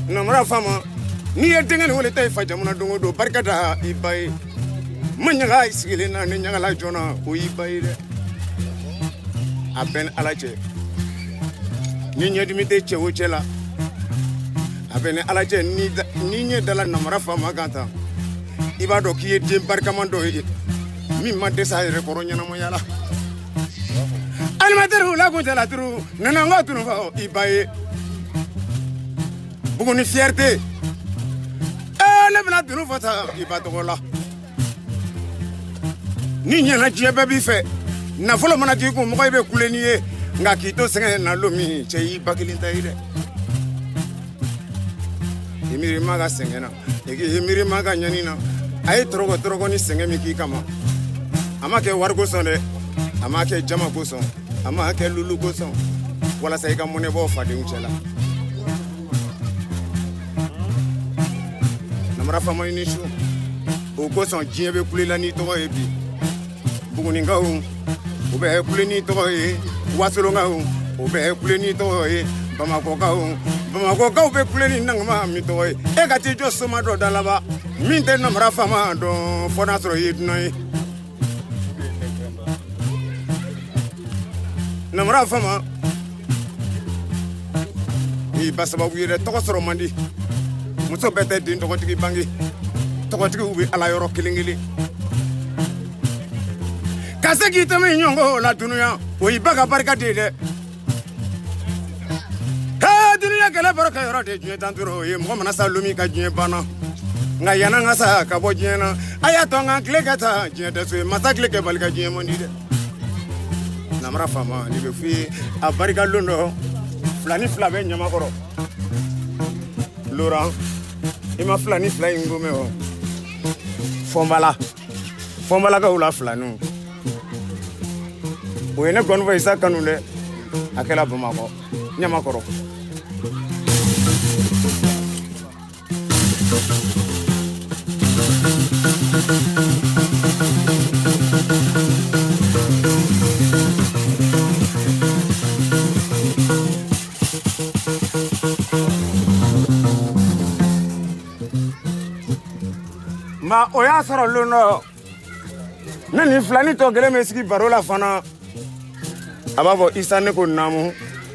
namara faama N'i ye denkɛ nin wele ta i fa jamana don o don, barika da i ba ye. Ma ɲaga i sigilen na, ni ɲagala joona, o y'i ba ye dɛ. A bɛ ni Ala cɛ, ni ɲɛdimi tɛ cɛ o cɛ la, a bɛ ni Ala cɛ, ni ɲɛ dala namara faama kan tan, i b'a dɔn k'i ye den barikama dɔ ye min ma dɛsɛ a yɛrɛ kɔrɔ ɲɛnamaya la. Animateur la kun tɛ turu nana n ka tunu fɔ i ba ye. Buguni fierté, ee ne bɛna tunu fɔ ta i ba tɔgɔ la. Ni ɲɛna diɲɛ bɛɛ b'i fɛ, nafolo mana k'i kun, mɔgɔ i bɛ kule n'i ye, nka k'i to sɛgɛn na don min, cɛ y'i ba kelen ta ye dɛ. I miiri ma ka sɛgɛn na, i miiri ma ka ɲani na, a ye tɔrɔkɔ tɔrɔkɔ ni sɛgɛn min k'i kama, a ma kɛ wari kosɔn dɛ, a ma kɛ jama kosɔn, a ma kɛ lulu kosɔn, walasa i ka mɔnɛ bɔ fadenw cɛ la. Namara faama i ni su. O kosɔn diɲɛ bɛ kule la n'i tɔgɔ ye bi. Buguninkaw, u bɛ kule n'i tɔgɔ ye. Wasolonkaw, u bɛ kule n'i tɔgɔ ye. Bamakɔkaw, bamakɔkaw bɛ kule ni nangama min tɔgɔ ye. E ka t'i jɔ soma dɔ da laban min tɛ namara faama dɔn, fo n'a sɔrɔ i ye dunan ye. Namara faama i ba sababu ye dɛ. Tɔgɔ sɔrɔ man di, muso bɛɛ tɛ den tɔgɔtigi bange. Tɔgɔtigiw bɛ Ala yɔrɔ kelen kelen. Ka se k'i tɛmɛ ɲɔgɔn la dunuya, o y'i ba ka barika de ye dɛ. Hee, dunuya kɛlɛ baro ka yɔrɔ de diɲɛ tan duuru ye. Mɔgɔ mana sa don min ka diɲɛ banna, nka yan'an ka sa ka bɔ diɲɛ na, a y'a to an ka tile ka taa. Diɲɛ tɛ so ye, masa tile kɛ bali ka diɲɛ man di dɛ. Namara faama nin bɛ f'i ye a barika lon dɔ. Fila ni fila bɛ ɲamakɔrɔ. Laurent, i ma fila ni fila in ko mɛn o? Fɔnbala, fɔnbalakaw la filaniw, o ye ne gɔnifɔ Isa kanu dɛ. A kɛra Bamakɔ ɲamakɔrɔ. Ma o y'a sɔrɔ lon dɔ, ne ni filani tɔ kelen bɛ sigi baro la fana. A b'a fɔ Isa, ne ko naamu,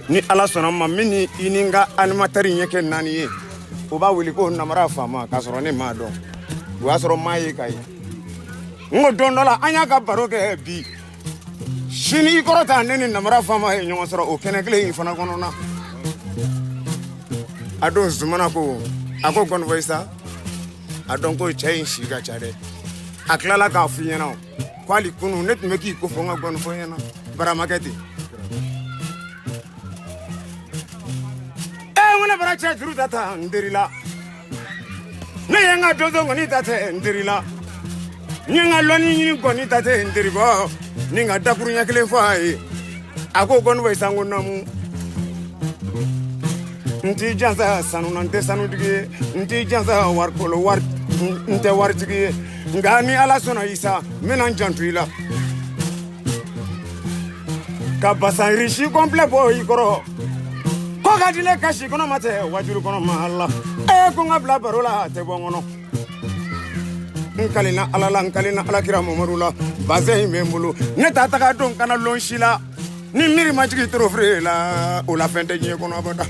ni Ala sɔnna ma, min ni i ni n ka animateur ɲɛ kɛ naani ye, o b'a wele ko namara faama, k'a sɔrɔ ne m'a dɔn. O y'a sɔrɔ maa ye ka ye. N ko don dɔ la, an y'a ka baro kɛ bi, sini i kɔrɔ ta, ne ni namara faama ye ɲɔgɔn sɔrɔ o kɛnɛ kelen in fana kɔnɔ na. A don Zumana ko, a ko Gɔnifɔ Isa, a dɔn ko cɛ in si ka ca dɛ. A tilala k'a f'i ɲɛna ko hali kunu ne tun bɛ k'i ko fɔ n ka gɔnifɔ ɲɛna baramakɛ ten. Ee, n ko ne bara cɛ juru ta ta n teri la, ne ye n ka donso ŋɔni ta tɛ n teri la, n ye n ka lɔnni ɲini gɔni ta tɛ n teri kɔ, ni n ka dakuruɲɛ kelen fɔ a ye. A ko Gɔnifɔ Isa, n ko naamu, n t'i jansa sanu na, n tɛ sanutigi ye, n t'i jansa warikolo wari, n tɛ waritigi ye, nka ni Ala sɔnna Isa, n bɛna n janto i la ka bazin riche complet bɔ i kɔrɔ. Ko ka di ne kasi kɔnɔ ma tɛ wajulu kɔnɔ ma la. Ee, ko n ka bila baro la, a tɛ bɔ n kɔnɔ. N kalina Ala la, n kalina Alakira Mamadu la, bazin in bɛ n bolo, ne t'a taga don kana lon si la ni miiri ma jigin trophée la. O la fɛn tɛ diɲɛ kɔnɔ abada.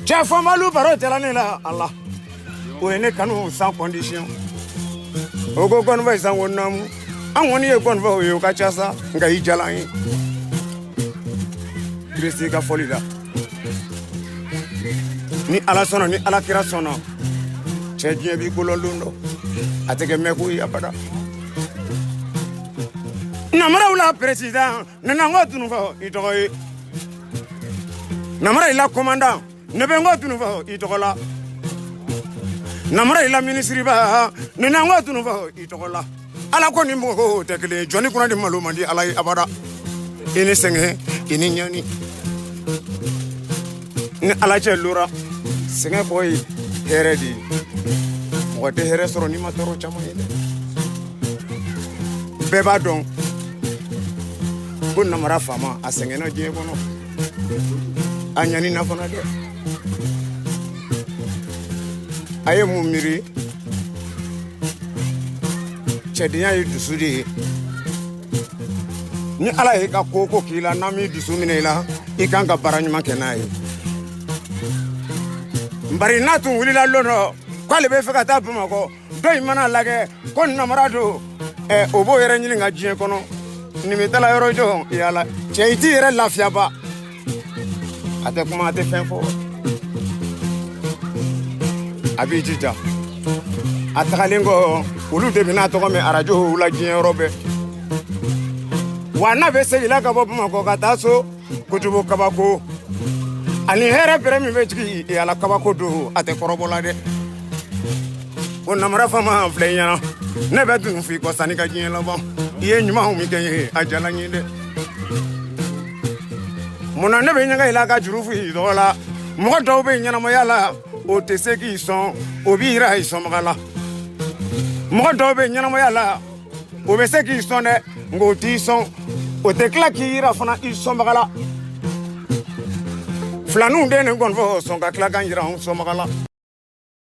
Cɛ fɔnbalu baro jala ne la. Ala o ye ne kanu sans condition. O ko Gɔnifɔ Isa, ko naamu, an kɔni ye gɔnifɔw ye, o ka ca sa, nka i jala an ye. Kirisi ka fɔli la, ni Ala sɔnna, ni Ala kira sɔnna, cɛ diɲɛ b'i kolon don dɔ, a tɛ kɛ mɛko ye abada. Namaraw la président, ne na n ko tunu fɔ i tɔgɔ ye. Namara i la commandant, ne bɛ n ko tunu fɔ i tɔgɔ la. Namara i la minisiriba, ne na n ko tunu fɔ i tɔgɔ la. Ala ko ni mɔgɔ tɛ kelen ye, jɔnni kunna di malo man di Ala ye abada. I ni sɛgɛn, i ni ɲani. Ni ala cɛ lora sɛgɛn kɔ ye hɛrɛ de ye. Mɔgɔ tɛ hɛrɛ sɔrɔ n'i ma tɔɔrɔ caman ye dɛ. Bɛɛ b'a dɔn ko namara faama a sɛgɛnna diɲɛ kɔnɔ, a ɲanina fana dɛ. A ye mun miiri? Cɛdenya ye dusu de ye. Ni ala y'i ka ko ko k'i la, n'a m'i dusu minɛ i la, i kan ka baara ɲuman kɛ n'a ye. Bari n'a tun wulila lon dɔ k'ale bɛ fɛ ka taa bamakɔ, dɔ in mana lajɛ ko namara don, ɛ o b'o yɛrɛ ɲininka diɲɛ kɔnɔ, nin bɛ taa yɔrɔ jɔn yala? Cɛ, i t'i yɛrɛ lafiyaba. A tɛ kuma, a tɛ fɛn fɔ, a b'i jija. A tagalen kɔ, olu de bɛna tɔgɔ mɛn arajow la diɲɛ yɔrɔ bɛɛ. Wa n'a bɛ segin ka bɔ bamakɔ ka taa so, kojugu kabako ani hɛrɛ bɛrɛ min bɛ jigin ala, kabako don, a tɛ kɔrɔbɔ la dɛ. O namara faama filɛ i ɲɛna, ne bɛ dun f'i kɔ sanni ka diɲɛ laban. I ye ɲumanw min kɛ n ye, a diyara n ye dɛ. Munna ne bɛ ɲaga i la ka juru f'i tɔgɔ la? Mɔgɔ dɔw bɛ ɲɛnamaya la, o tɛ se k'i sɔn, o b'i yira i sɔnbaga la. Mɔgɔ dɔw bɛ ɲɛnamaya la, o bɛ se k'i sɔn dɛ, nka o t'i sɔn, o tɛ tila k'i yira fana i sɔnbaga la. Filaninw den ne kɔni fɔ sɔn ka tila ka n yira n sɔnbaga la.